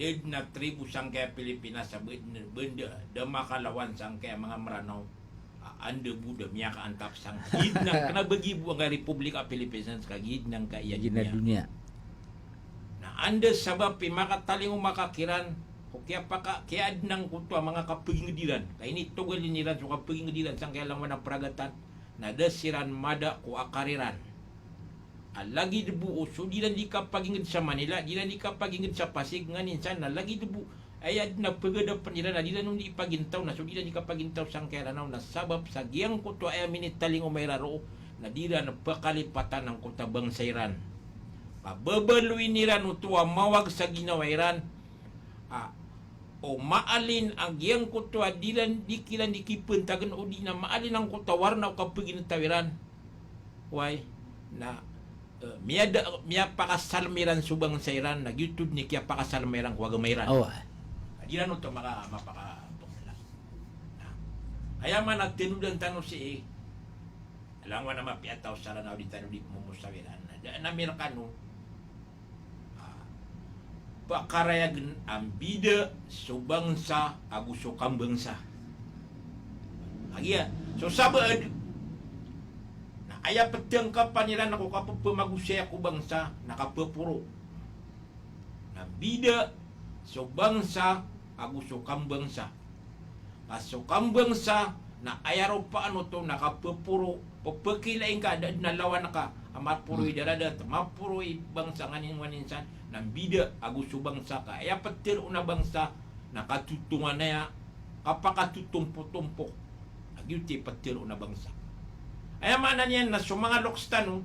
Da dn a tribo sangkaya Pilipinas a ba dn, ba dn da, da makalawan sangkaya manga Mranaw. A, anda bo da miyakaantap sangkaya. Giya dn a kna ba giya bo angkaya Republika Pilipinas ka giya dn angkaya doniya. Na anda sabap i makatalingoma ka kiran, o kiyapaka, kiyaadn angkoto a manga kapagingd iran. Ka initogalin iran so kapagingd iran sangkaya langowan a pragatan. Na da siran mada ko akar iran. A lagid bo o so di iran di kapagingd sa Manila, di iran di kapagingd sa Pasig, nganin san na lagid bo, aya dn a pagadapan iran a di iran on di ipagintaw, na so di iran di kapagintaw sangkaya Ranaw na sabap sa giyangkoto a aya minitalingoma iran roo, na di iran pkalipatan angkoto a bangsa iran. Pababaloyin iran oto a mawag sa ginawa iran, a, o maalin a giyangkoto a di iran di kiran di kipantagn o di na maalin angkoto a warna o kapagintaw iran. Way, na, eh, miyada, miyapakasalm iran so bangsa iran, na giyoto dn i kiyapakasalm iran ko agama iran. Awa. Na di iran oto maka, mapaka, na, aya maana a tanodan tano sii, Langowan a mapiya a taw sa Ranaw, di tano di momosawiran. Da a namir kano a pakarayagn a mbida so bangsa ago so kambangsa. Kagiya so sabaad na aya ptngkapan iran ko kapphamagosayaa ko bangsa na kapphoro. Na mbida so bangsa ago so kambangsa. Ka so kambangsa na aya ropaan oto na kapphoro, pphakilai ngka, da dn a lawan ka a maporo i daradat, maporo i bangsa nganin, nganin san, na mbida ago so bangsa. Ka aya ptharoon a bangsa na katotonganaya, kapakatotompotompok. Na giyoto i ptharoon a bangsa. Aya maana niyan na so manga loks tano,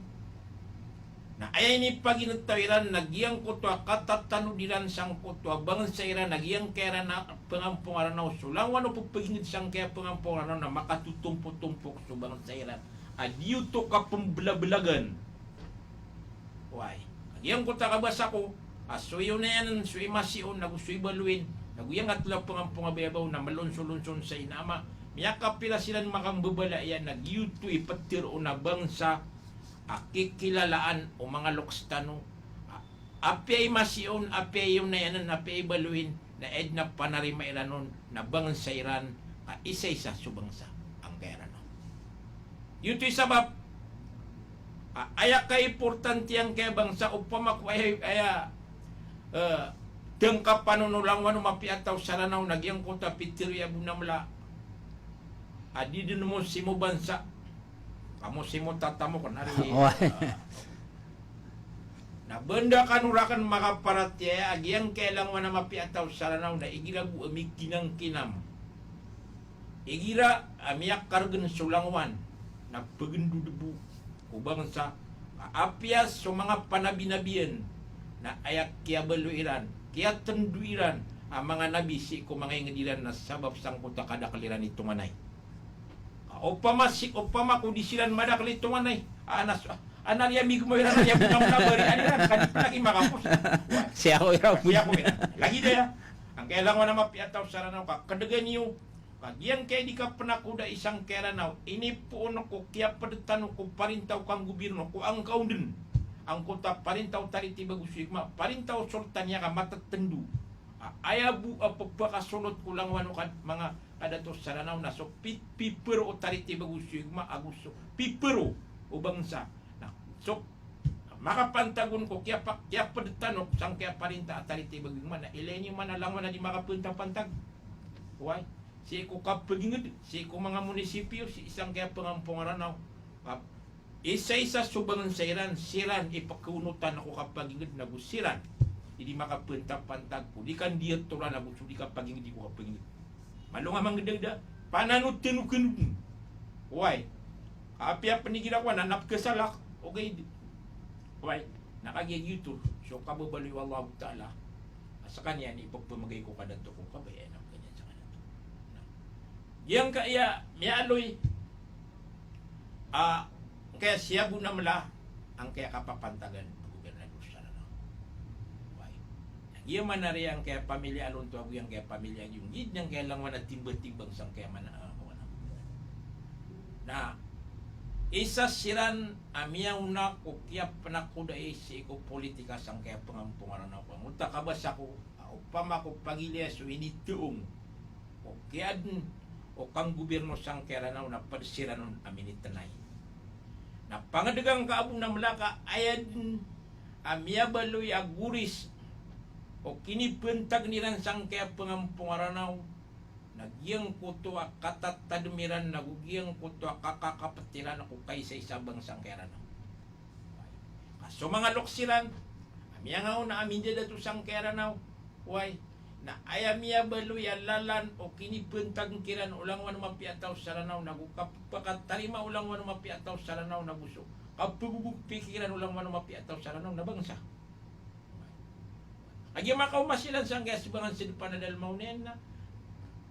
na aya inipagintaw iran na giyangkoto a katatanod iran sangkoto a bangsa iran, na giyangkaya iran a pngampong a Ranaw, so langowan o ppagingd sangkaya pngampong a Ranaw na makatotompotompok so bangsa iran a di oto kapmblablagan. Oway. Giyangkoto a kabasa ko a so Iyonayanan, so Imasiyon, nago so Ibaloyin, nago giyangkatlo a pngampong a Bayabaw na mlonsolonson sa ina ama, miyakapira siran makambabala iyan, na giyoto i ptharoon a bangsa a kikilalaan o manga loks tano a apiya Imasiyon, apiya Iyonayanan, apiya Ibaloyin, na aya dn a panarima iran on na bangsa iran, ka isaisa so bangsa angkaya Ranaw. Giyoto i sabap a aya kaimportante angkaya bangsa, opama ko aya, aya, eh, tngkapan on o langowan o mapiya a taw sa Ranaw na giyangkoto a pitharo i Abu Namla a di dn mosimo bansa, ka mosimo tatamok na ri. Oway. Ah. Na ba nda kano rakn makaparatiyaya a giyangkaya langowan a mapiya a taw sa Ranaw na igira bo a mikinangkinam, igira a miyakargn so langowan na pgndod bo ko bangsa, ka apiya so manga panabinabian na aya kiyabaloy iran, kiyatndo iran a manga nabi sii ko manga ingd iran na sabap sangkoto a kadakl iran i tonganay. Ka opama si, opama ko di siran madakl i tonganay, a na so, a na ri a migmaw iran a ri a bo na mnabari a di iran ka di pn lagi makapos. Siyako iran. Siyako iran. Lagid aya. Angkaya langowan a mapiya a taw sa Ranaw, ka kdgan iyo. Ka giyangkaya di kapnakodai sangkaya Ranaw, inipoon ko kiyapd tano ko parinta o kanggobirno ko angkaondn. Angkoto a parinta o Taritiba ago so Igma, parinta o Sultan, aya ka matatndo a aya bo a pphakasolot ko langowan o kad-, manga kadato sa Ranaw na so pi-, piparo o Taritiba ago so Igma ago so piparo o bangsa. Na so makapantag on ko kiyapa-, kiyapd tano sangkaya parinta a Taritiba ago Igma na ilay niyo man a langowan a di makapantapantag. Oway. Sii ko kapagingd, sii ko manga munisipyo, sii sangkaya pngampong a Ranaw. Kap-, isaisa so bangsa iran, siran i pkhaonotan ko kapagingd nago siran i di makapantapantag ko di kandiatoran ago so di kapagingdi ko kapagingd. Malo nga mangdagda, pananotn o kn. Oway. Apiya pn igira kowan na pkhasalak, ogaid. Oway. Na kagiya giyoto so kababaloy o Allahu Ta'ala a skaniyan i pphmagay ko kadato ko kabaya na pkaniyan sa kadato. Na giyangkaya miyaaloy a, angkaya si Abu Namla, angkaya kapapantagan a gobernador sa Ranaw. Oway. Giya man a ri angkaya pamilya a lonto ago giyangkaya pamilya a giya, giya angkaya langowan a timbatimbang sangkaya mana, ah, kawan a. Na isa siran a miyaona ko kiyapnakodai sii ko politika sangkaya pngampong a Ranaw. Angkoto a kabasa ko a opama ko pagilaya so initoong o kiyaadn o kanggobirno sangkaya Ranaw na pd siran on a minitnay. Na pangdg angka Abu Namla ka aya dn a miyabaloy a goris o kinipantagn iran sangkaya pngampong a Ranaw na giyangkoto a katatadm iran nago giyangkoto a kakakapt iran ko kaisaisa a bangsa angkaya Ranaw. Ka so manga loks iran a miyangaona a mindadato sangkaya Ranaw, oway, na aya miyabaloy a lalan o kinipantag kiran o langowan o mapiya a taw sa Ranaw nago kapakatarima o langowan o mapiya a taw sa Ranaw nago so kapagogogpi kiran o langowan o mapiya a taw sa Ranaw na bangsa. Kagiya makaoma siran sangkaya sbangan sii dn panadalma on iyan na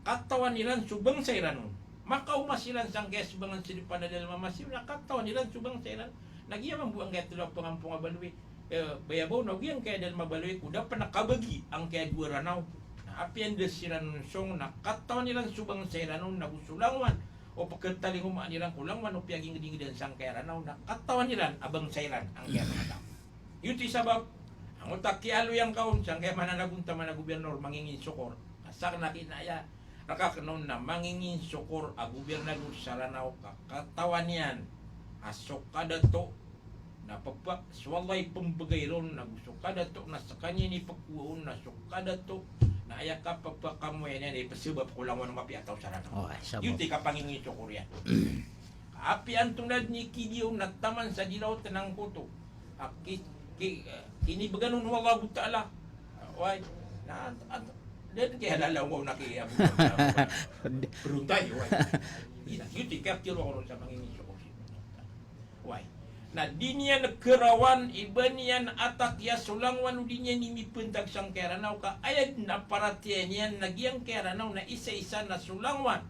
katawan iran so bangsa iran on. Makaoma siran sangkaya sbangan sii dn panadalma masiyo na katawan iran so bangsa iran. Na giya mambo angkaya tlo a pngampong a Baloy, eh, Bayabaw, na giyangkaya dalma Baloy ko da pn a kabagi angkaya dowa Ranaw. Na apiya anda siran on song na katawan iran so bangsa iran on nago so langowan O pkhatalingoma iran ko langowan o piyagingdingdan sangkaya Ranaw na katawan iran a bangsa iran angkaya manga taw. Giyoto i sabap, angkoto a kiyaaloy angka on sangkaya mananagontaman a gobirnor, manginginsokor. Ka sakn a kinaya rka kn on na manginginsokor a gobirnador sa Ranaw ka katawan iyan a so kadato na pphak, so Allah i pmbgay ron, na go so kadato na skaniyan i pkhowa on, na so kadato na aya kapphakamoyan iyan i psabap ko langowan o mapiya a taw sa Ranaw. Oh, ay, sabap. Giyoto i kapanginginsokor iyan. Apiya antonaa dn i kidiya on na taman sa di raot angkoto a ki, ki, kinibgan on o Allahu Ta'ala. Oway. Na, at, at, dn kiyalalaw ko na ki, Abu Bakar. Bronta iyo, oway. Giyoto i katharo ko ron sa manginginsokor. Oway. Na di niyan karawan i ba niyan atakiya so langowan o di niyan di mipntag sangkaya Ranaw ka aya dn a paratiyaya niyan na giyangkaya Ranaw na isa-isa na so langowan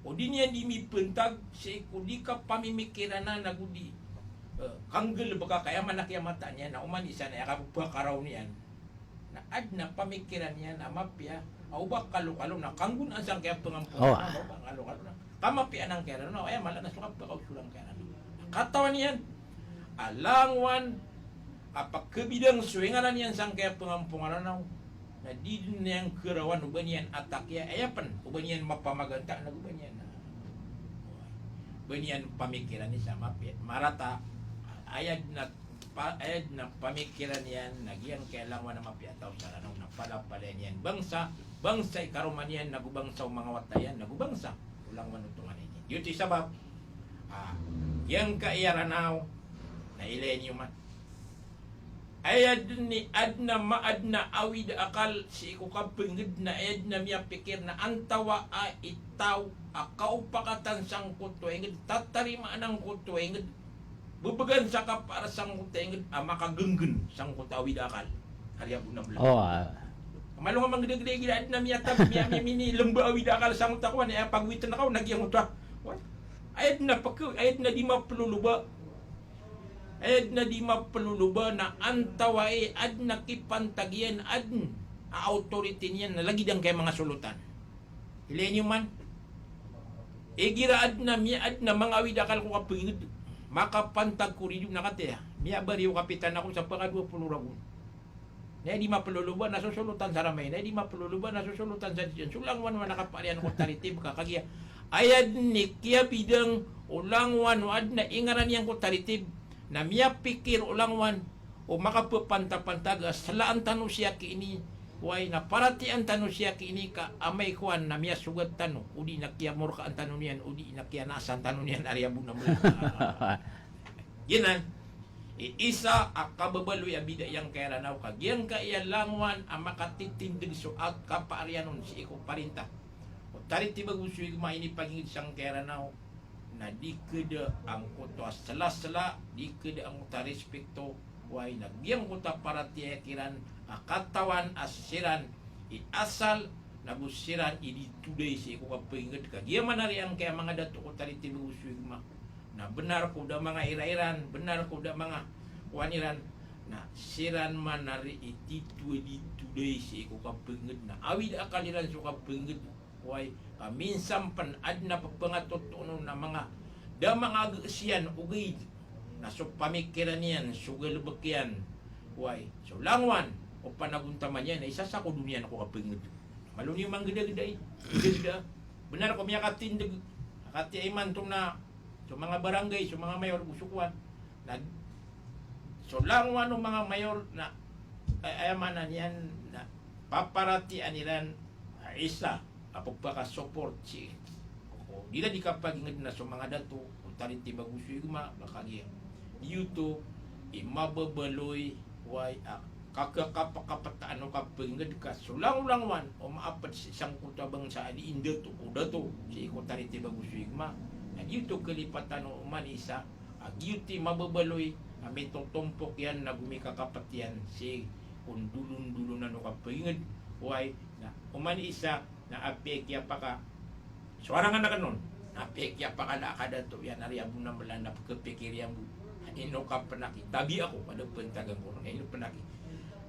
o di niyan di mipntag sii ko di kapamimikiran ago di, eh, kanggalbka ka aya man a kiyamataan iyan na oman i isa na aya kapphakaraw niyan na adn a pamikiran iyan a mapiya, a o ba kalokalo na kanggonaan sangkaya pngampongan, oh, ah, o ba kalokalo na kamapiya angkaya Ranaw, aya mala na so kapakaosolan angkaya Ranaw. Katawan iyan a langowan a pkhabidang so ingaran iyan sangkaya pngampongan Ranaw na di dn iyan karawan o ba niyan atakiya, aya pn o ba niyan mapamaganta na go ba niyan, ba niyan pamikiran iyan sa mapiya, marata, aya dn a pa, aya dn a pamikiran iyan na giyangkaya langowan a mapiya a taw sa Ranaw na palapalaya niyan bangsa, bangsa i karoma niyan na go bangsa o manga wata iyan na go bangsa o langowan o tonganay niyan. Giyoto i sabap a giyangkaya Ranaw na ilaya niyo man. Aya dn i adn a ma, adn a awid a akal sii ko kapngd na aya dn a miyapikir na antawaa i taw a kaopakatan sangkoto a ingd, tatarimaan angkoto a ingd, bbgan sa kapaar sangkoto a ingd a makagnggn sangkoto a awid a akal. Ari a bo na bla. Oh, ah. Malo nga manggdagda igira adn a miyatag, miya, miya, minilemba a awid a akal sangkoto a kowan, aya pagwitn ka on na giyangkoto a. Aya dn a pk, aya dn a di maploloba. Aya dn a di maploloba na antawaa i adn a kipantag iyan adn a authority niyan na lagid angkaya manga solotan. Ilaya niyo man. Igira adn a miya, adn a manga awid a akal ko kapngd, makapantag ko rido na kataya, miyabari o kapitan ako sa pakadowa polo ragon. Na aya di maploloba na so solotan sa ramay, na aya di maploloba na so solotan sa diyan. So langowan o na kapaar iyan ko taritib ka kagiya aya dn i kiyabidang o langowan o adn a ingaran iyan ko taritib na miyapikir o langowan o makapphantapantag a slaan tano si aki ini, oway, na paratiyayaan tano si aki ini ka amay kowan na miyasogat tano, o di na kiyamorkaan tano niyan, o di na kiyanaasan tano niyan, ari a bo na mla. Giyanan i isa a kababaloy a bida iyan angkaya Ranaw ka giyangkaya langowan a makatitindg so a kapaar iyan on sii ko parinta o taritib ago so igma a inipagingd sangkaya Ranaw na di kda angkoto a slasla, di kda angkoto a rispikto, oway, na giyangkoto a paratiyaya kiran a katawan a siran i asal na go siran i di today sii ko kapngd ka giya man ari angkaya manga dato ko taritib ago so igma. Na bnar ko da manga ira iran, bnar ko da manga kowan iran, na siran man ari i tito a di today sii ko kapngd na awid a akal iran so kapngd. Oway, ka minsan pn adn a pphangatotoon on a manga da manga gsiyaan ogaid na so pamikiran iyan, so galbk iyan, oway, so langowan o panagontaman iyan na isa sa ko doniya na ko kapngd. Malo niyo manggdagda i, gdagda. Bnar ko miyakatindg, katiya imanto na so manga barangay, so manga mayor, go so kowan. Na so langowan o manga mayor na, ay, aya maana niyan na paparatiyayaan iran a isa a pphakasoport sii ko di ra di kapagingd na so manga dato o taritib ago so igma, ba kagiya giyoto i mababaloy, oway, a kakakapakaptaan o kapngd ka so langolangowan o maapd sii sangkoto a bangsa a di indato o dato sii ko taritib ago so igma. Na giyoto kalipatan o oman i isa a giyoto i mababaloy a mitotompok iyan na go mikakapet iyan sii ko ndolondolonan o kapanged. Oway, na oman i isa na apiya kiyapaka, so arangan akn on, na apiya kiyapakala a kadato iyan, ari a bo na mala na pkhapikir iyan bo. Ino ka pnaki, tabi ako, kada pn tagan ko ron, ino pnaki.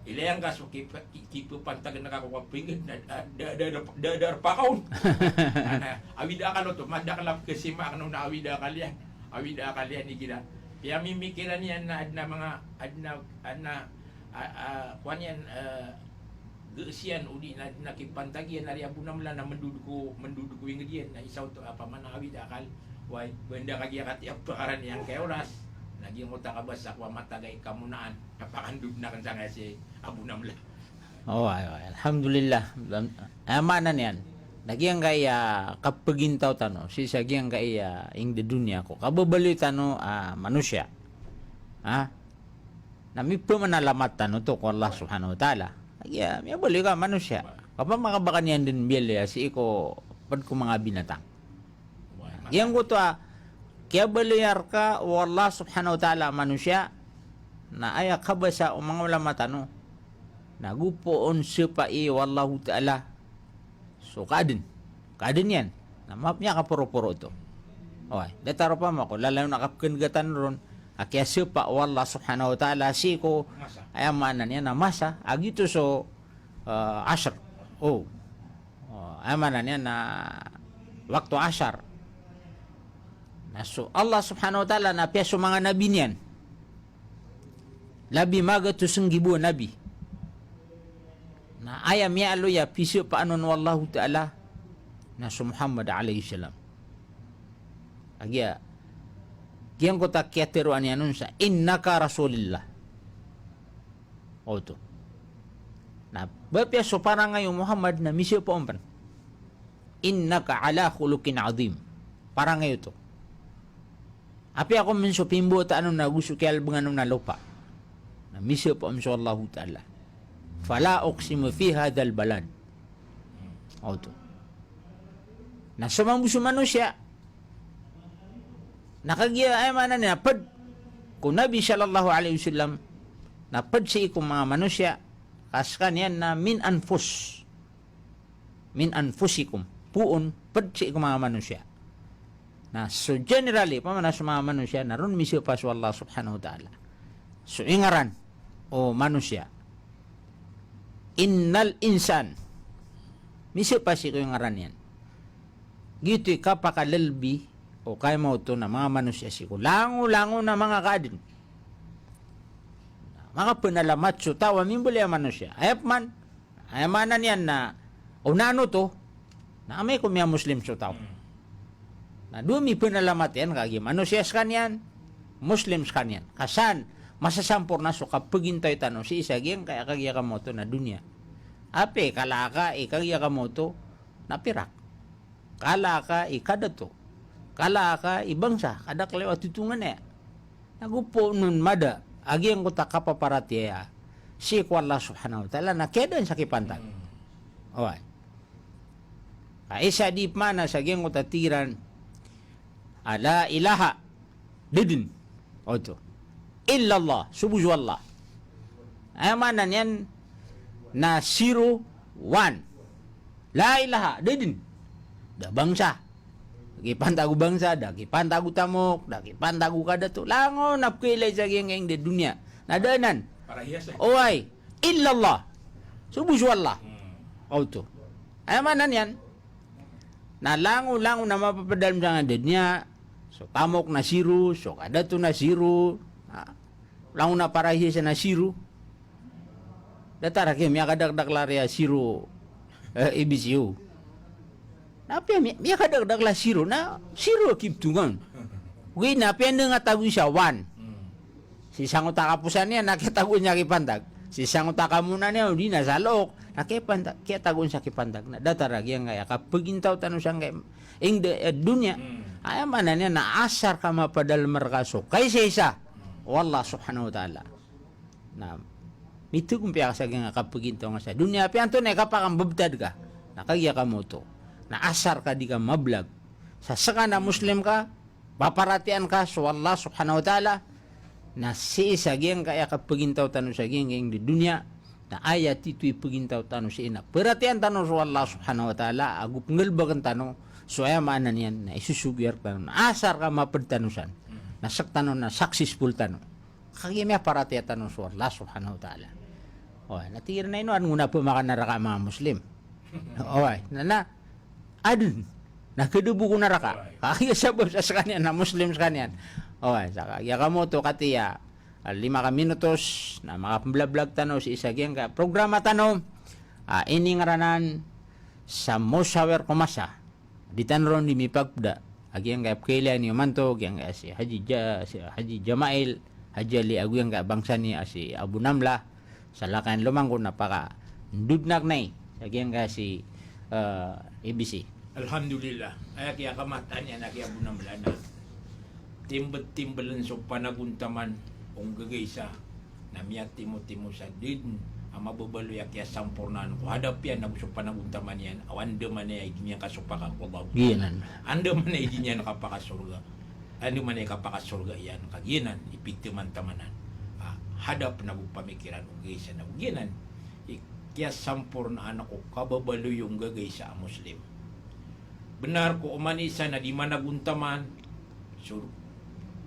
Ilay angka so kipa-, ki-, kipapantag angka ko kapinggan, da, da, da, da, da, da, da, rpakaon. Ana, awid a akal oto, madakl a pkasima akn on a awid a akal iyan. Awid a akal iyan igira. Piyamimikiran iyan na adn a manga, adn a, adn a, a, a, kowan iyan, eh, gesiyan odi na, na kipantag iyan ari Abu Namlah na mndod ko, mndod ko ingd iyan na isa oto a pamana awid a akal. Way, banda kagiya kati a pakaran iyan kay oras. Na giyangkoto a kabasa ko a matag a ikamonaan. Kapakandod na kn sangkaya si Abu Namlah. Oh, ay, ay, alhamdulillah. Lam-, aya maana niyan. Na giyangkaya kapagintaw tano, sii sa giyangkaya ingd a doniya ko kababaloy tano a manosiya. Ha? Na mipamanalamat tano oto ko Allah Subhanahu wa Ta'ala. Giya, miyabaloy ka a manosiya. Kapamakabakan iyan dn mbiyaloy a sii ko pd ko manga binatang. Giyangkoto a kiyabaloy a rka o Allah Subhanahu wa Ta'ala a manosiya, na aya kabasa o manga ulama tano, na go poon sapai o Allahu Ta'ala so kaadn. Kaadn iyan. Na ma-, miyakaporoporo oto. Oway, datar opama ko lalayon a kapkangatan ron a kiyasapa o Allah Subhanahu wa Ta'ala sii ko, aya maana niyan na masa, a giyoto so, eh, asr. O. O, aya maana niyan na wakto asar. Na so Allah Subhanahu wa Ta'ala na apiya so manga nabi niyan, labi magatos nggibo a nabi, na aya miyaaloy a pisapaan on o Allahu Ta'ala na so Muhammad alayhis salam. Kagiya giyangkoto a kiyatharoa niyan on sa, "Innaka Rasulillah." Oto. Na ba apiya so parangay o Muhammad na misapa on pn. "Innaka ala khuluqin azim." Parangay oto. Apiya ko mn so pimbawataan on ago so kiyalbngan on a lopa, na misapa on so Allahu Ta'ala. "Fala uqsimu fi hadhal balad." Oto. Na so mambo so manosiya, na kagiya aya maana niyan na pd ko Nabi sallallahu alayhi wasallam, na pd sii ko manga manosiya, ka skaniyan na min anfus. Min anfusikum. Poon, pd sii ko manga manosiya. Na so generally, pamana so manga manosiya, na ron misapa so Allah Subhanahu wa Ta'ala. So ingaran o manosiya. Innal insan. Misapa sii ko ingaran iyan. Giyoto i kapakalalbi o kaimaoto na manga manosiya sii ko langolangon a manga kaadn. Makapanalamat so taw a mimbaloy a manosiya. Aya pman, aya maana niyan na onaan oto, na amay ko miyamuslim so taw. Na dowa mipanalamat iyan, kagiya manosiya skaniyan, muslim skaniyan. Ka san masasamporna so kapagintaw tano sii sa giyangkaya kagiya kamaoto na doniya. Apiya kala ka i kagiya kamaoto na pirak. Kala ka i kadato. Kala ka i bangsa, kadakl a totongan aya. Na go poon on mada a giyangkoto a kapaparatiyaya sii ko Allah Subhanahu wa Ta'ala na kiyadaan sa kipantag. Oway. Ka isa di pman a sa giyangkoto a tig iran a la ilaha, da dn. Oto. Illallah, so bo so Allah. Aya maana niyan na zero, one. La ilaha, da dn. Da bangsa. Da kipantag o bangsa, da kipantag o tamok, da kipantag o kadato. Langon a pkhailay sa giyangkaya ingd a doniya. Na da anan. Para hias, eh. Oway. Illallah. So bo so Allah. Oto. Aya maana niyan na langolangon a mapapadalm sangkaya doniya, so tamok na zero, so kadato na zero, ah, langon a para hias na zero. Datar a giya miyakadakdakl a riya zero, eh, A B C O. Na apiya miya-, miyakadakdakl a zero, na zero a kibtongan. Ogaid na apiya ndang a tago sa one. Sii sangkoto a kaposan iyan na kiyatagoan sa kipantag. Sii sangkoto a kamonan iyan, odi na sa look, na kiyapanta-, kiyatagoan sa kipantag. Na datar a giyangkaya kapagintaw tano sangkaya ingd a, eh, doniya. Aya maana niyan na asar ka mapadalm rka so kaisaisa o Allah Subhanahu wa Ta'ala. Na mitogompiya ka sa giyangkaya kapagintaw nga sa doniya, apiya antonaa i kapakambabtad ka. Na kagiya kamaoto na asar ka di ka mablag. Sa ska na Muslim ka, paparatiyayaan ka so Allah Subhanahu wa Ta'ala, na sii sa giyangkaya kapagintaw tano sa giyangkaya ingd a doniya, na aya tito i pagintaw tano sii na paratiyayaan tano so Allah Subhanahu wa Ta'ala, ago pnggalbkn tano so aya maana niyan na isosogo iyan rktano, na asar ka mapd tano san, na sktano na successful tano. Kagiya miyaparatiyaya tano so Allah Subhanahu wa Ta'ala. Oway, na tig iran a ino adn ko na pmakanaraka a manga Muslim. Oway, na, na adn. Na kdbo ko naraka. Oway. Kagiya sabap sa skaniyan na Muslim skaniyan. Oway, sa kagiya kamo oto katiya, ah, lima ka minutos na makapmblablog tano sii sa giyangkaya programa tano, ah, iningranan sa Musawir ko Masa. Di tano ron di mipagpda a giyangkaya pkhailaya niyo imanto, giyangkaya si Haji Ja-, si Haji Jamail, Haji Ali, ago giyangkaya bangsa niyo a si Abu Namla, sa lakayan lomangko na pakandodon akn ai sa giyangkaya si, eh, A B C. Alhamdulillah. Aya kiyakamataan iyan a ki Abu Namla na timbttimbln so panagontaman o nggagaisa na miyatimotimo sa dn a mababaloy a kiyasampornaan ko hadap iyan ago so panagontaman iyan a o andamanaya i di niyan kasopakan ko Allah. Giyanan. Andamanaya i di niyan kapakasorga. Andamanaya i kapakasorga iyan ka giyanan i piteman tamanan. Ah, hadap na bo pamikiran o gisa na bo giyanan i kiyasampornaan ko kababaloy o nggagaisa a Muslim. Bnar ko oman i isa na di managontaman, so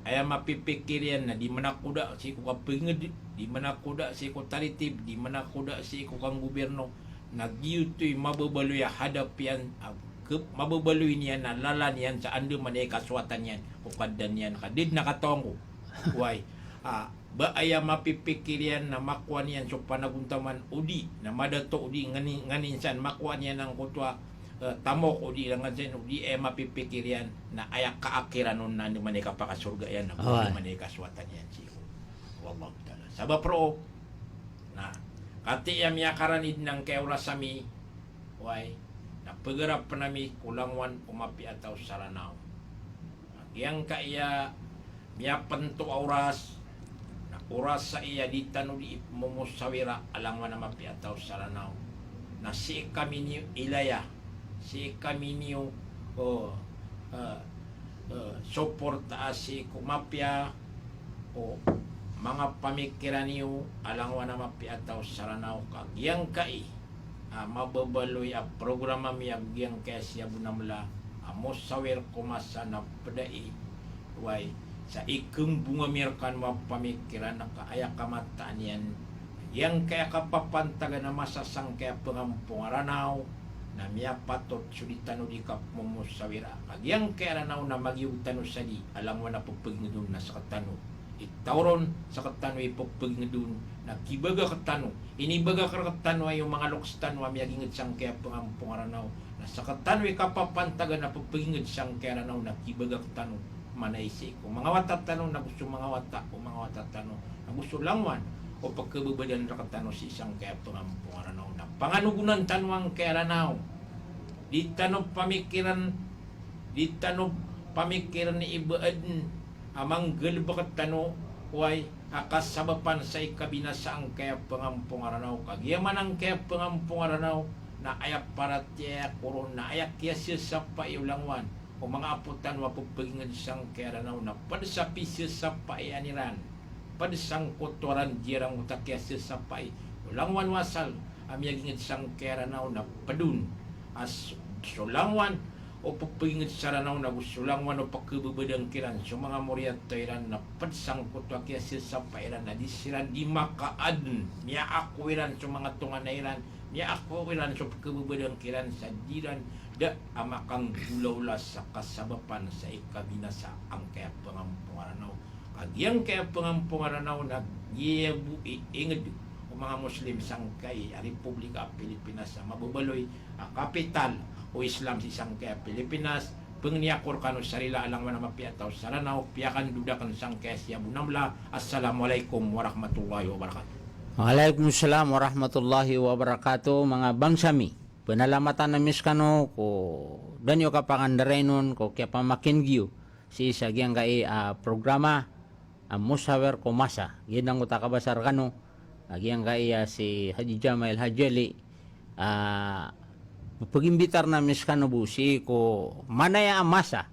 aya mapipikir iyan na di manakoda sii ko kapngd, di manakoda sii ko taritib, di manakoda sii ko kanggobirno, na giyoto i mababaloy a hadap iyan, a, ke-, mababaloy niyan a lalan iyan sa andamanaya i kasowatan iyan ko kadnan iyan ka di dn a katawan ko. Wai, a, ba aya mapipikir iyan na makowa niyan so panagontaman o di, na madato o di, nganin-, nganin san makowa niyan angkoto a, eh, tamok o di, nganin san o di, eh, mapipikir iyan na aya kaakiran on na andamanaya i kapakasorga iyan, na andamanaya i kasowatan iyan sii ko Allahu Ta'ala. Sabap roo, na, katii a miyakaranid angkaya oras ami, wai, na pgarapn ami ko langowan o mapiya a taw sa Ranaw. Giyangkaya miyapnto a oras, na oras sa iya di tano di momosawira a langowan a mapiya a taw sa Ranaw. Na sii kami niyo ilaya, sii kami niyo, o, eh, eh, suporta a sii ko mapiya o manga pamikiran iyo a langowan a mapiya a taw sa Ranaw ka giyangkai a mababaloy a programa mi a giyangkaya si Abu Namla a Mosawir ko Masa na pd ai, wai, sa ikmbong ami rkano a pamikiran ka aya kamataan iyan, giyangkaya kapapantagan a masa sangkaya pngampong a Ranaw, na miyapatot so di tano di kapmomosawira. Ka giyangkaya Ranaw na magiyog tano sa di a langowan a pphaingd on na sktano i taw ron, sktano i pphaingd on na kibagak tano. Inibagak rktano aya o manga loks tano a miyagingd sangkaya pngampong a Ranaw. Na sktano i kapapantagan a pphaingd sangkaya Ranaw na kibagak tano. Manay sii ko manga wata tano, nago so manga wata o manga wata tano, nago so langowan o pkhababadan rktano sii sangkaya pngampong a Ranaw. Na panganogonan tano angkaya Ranaw. Di tano pamikiran, di tano pamikiran i ba adn a manggalbk tano, wai, a kasabapan sa ikabinasa angkaya pngampong a Ranaw. Ka giya man angkaya pngampong a Ranaw na aya paratiyaya ko ron na aya kiyasasapa i o langowan o manga apo tano a pphaingd sangkaya Ranaw na pd sa pisasapa iyan iran. Pd sangkoto a ran di iran oto a kiyasasapa i o langowan o asal a miyagingd sangkaya Ranaw na pd on a so, so langowan o pphaingd sa Ranaw nago so langowan o pkhababadan kiran so manga moriyat iran na pd sangkoto a kiyasasapa iran a di siran di makaadn, miyaako iran so manga tonganay iran, miyaako iran so pkhababadan kiran sa di iran da a makanggolawla sa kasabapan sa ikabinasa angkaya pngampong a Ranaw. Ka giyangkaya pngampong a Ranaw na giya bo i ingd o manga Muslim sangkai a Republika Pilipinas a mababaloy a kapital o Islam sii sangkaya Pilipinas. Pangni ako rkano sa rila a langowan a mapiya a taw sa Ranaw, piyakandod akn sangkaya si Abu Namla. Assalamu alaikum warahmatullahi wabarakatuh. Wa alaikum salam warahmatullahi wabarakatuh. Manga bangsa mi, pnalamatan ami skano ko da niyo kapakandarainon ko kiyapamakin'g iyo sii sa giyangkai a programa a Mosawir ko Masa. Giyangkoto a kabasa rkano a giyangkai a si Haji Jamail, Haji Ali, a, pphagimbitar ami skano bo sii ko manaya a masa,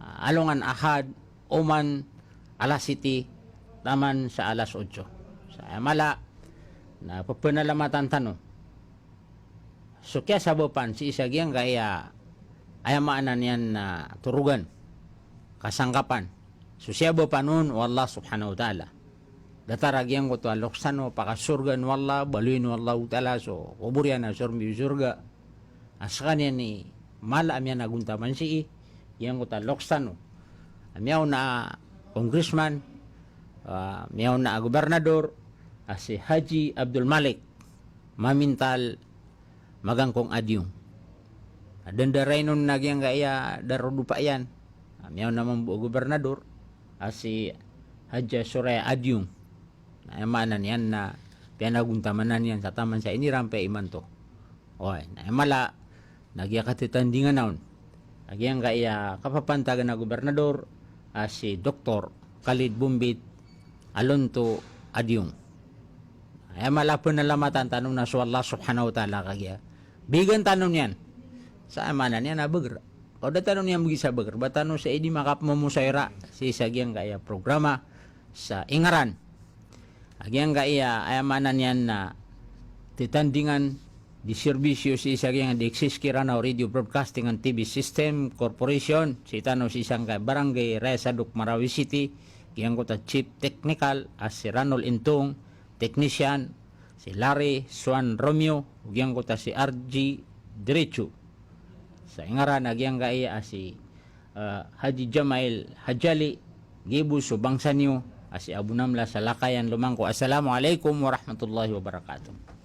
a, alongan Ahad, oman alas siyete taman sa alas otso. Sa aya mala na pphanalamatan tano so kiyasabapan sii sa giyangkai a, aya maana niyan na torogan, kasangkapan. So siyabapan on o Allah subhanahu wa ta'ala. datar a giyangkoto a loks tano, pakasorgaan o Allah, baloyin o Allahu Ta'ala so kobor iyan a sorbi o sorga. A skaniyan i mala a miyanagontaman sii giyangkoto a loks tano a miyaona a congressman, ah, miyaona a gobernador, a si Haji Abdul Malik Mamintal Magangkong Adiong. A dandarainon na giyangkaya darodopa iyan a miyaona mambo a gobernador, a si Haja Soraya Adiong. Na aya maana niyan na piyanagontamanan iyan sa taman sa iniran pn imanto. Oway, na aya mala na giya katitandingan on a giyangkaya kapapantagan a gobernador, a si Doktor Khalid Bombit Alonto Adiong. Aya mala a pnalamatan tano na so Allah Subhanahu wa Ta'ala kagiya bigan tano niyan. Sa aya maana niyan a bagr. Ka o da tano niyan bgi sa bagr, ba tano sa idi makapmomosaira sii sa giyangkaya programa sa ingaran a giyangkaya, aya maana niyan na titandingan di serbisyo sii sa giyangkaya di X S K Ranao Radio Broadcasting and T V System Corporation, sii tano sii sangkaya Barangay Raya Sadok, Marawi City, giyangkoto a Chief Technical a si Ranol Intong, technician si Larry Swan Romeo, giyangkoto a si R G Diretso. Sa ingaran a giyangkaya a si, eh, Haji Jamail Hajali, gibo so bangsa niyo a si Abu Namla Salakayan Lumangko. Assalamu alaikum warahmatullahi wabarakatuh.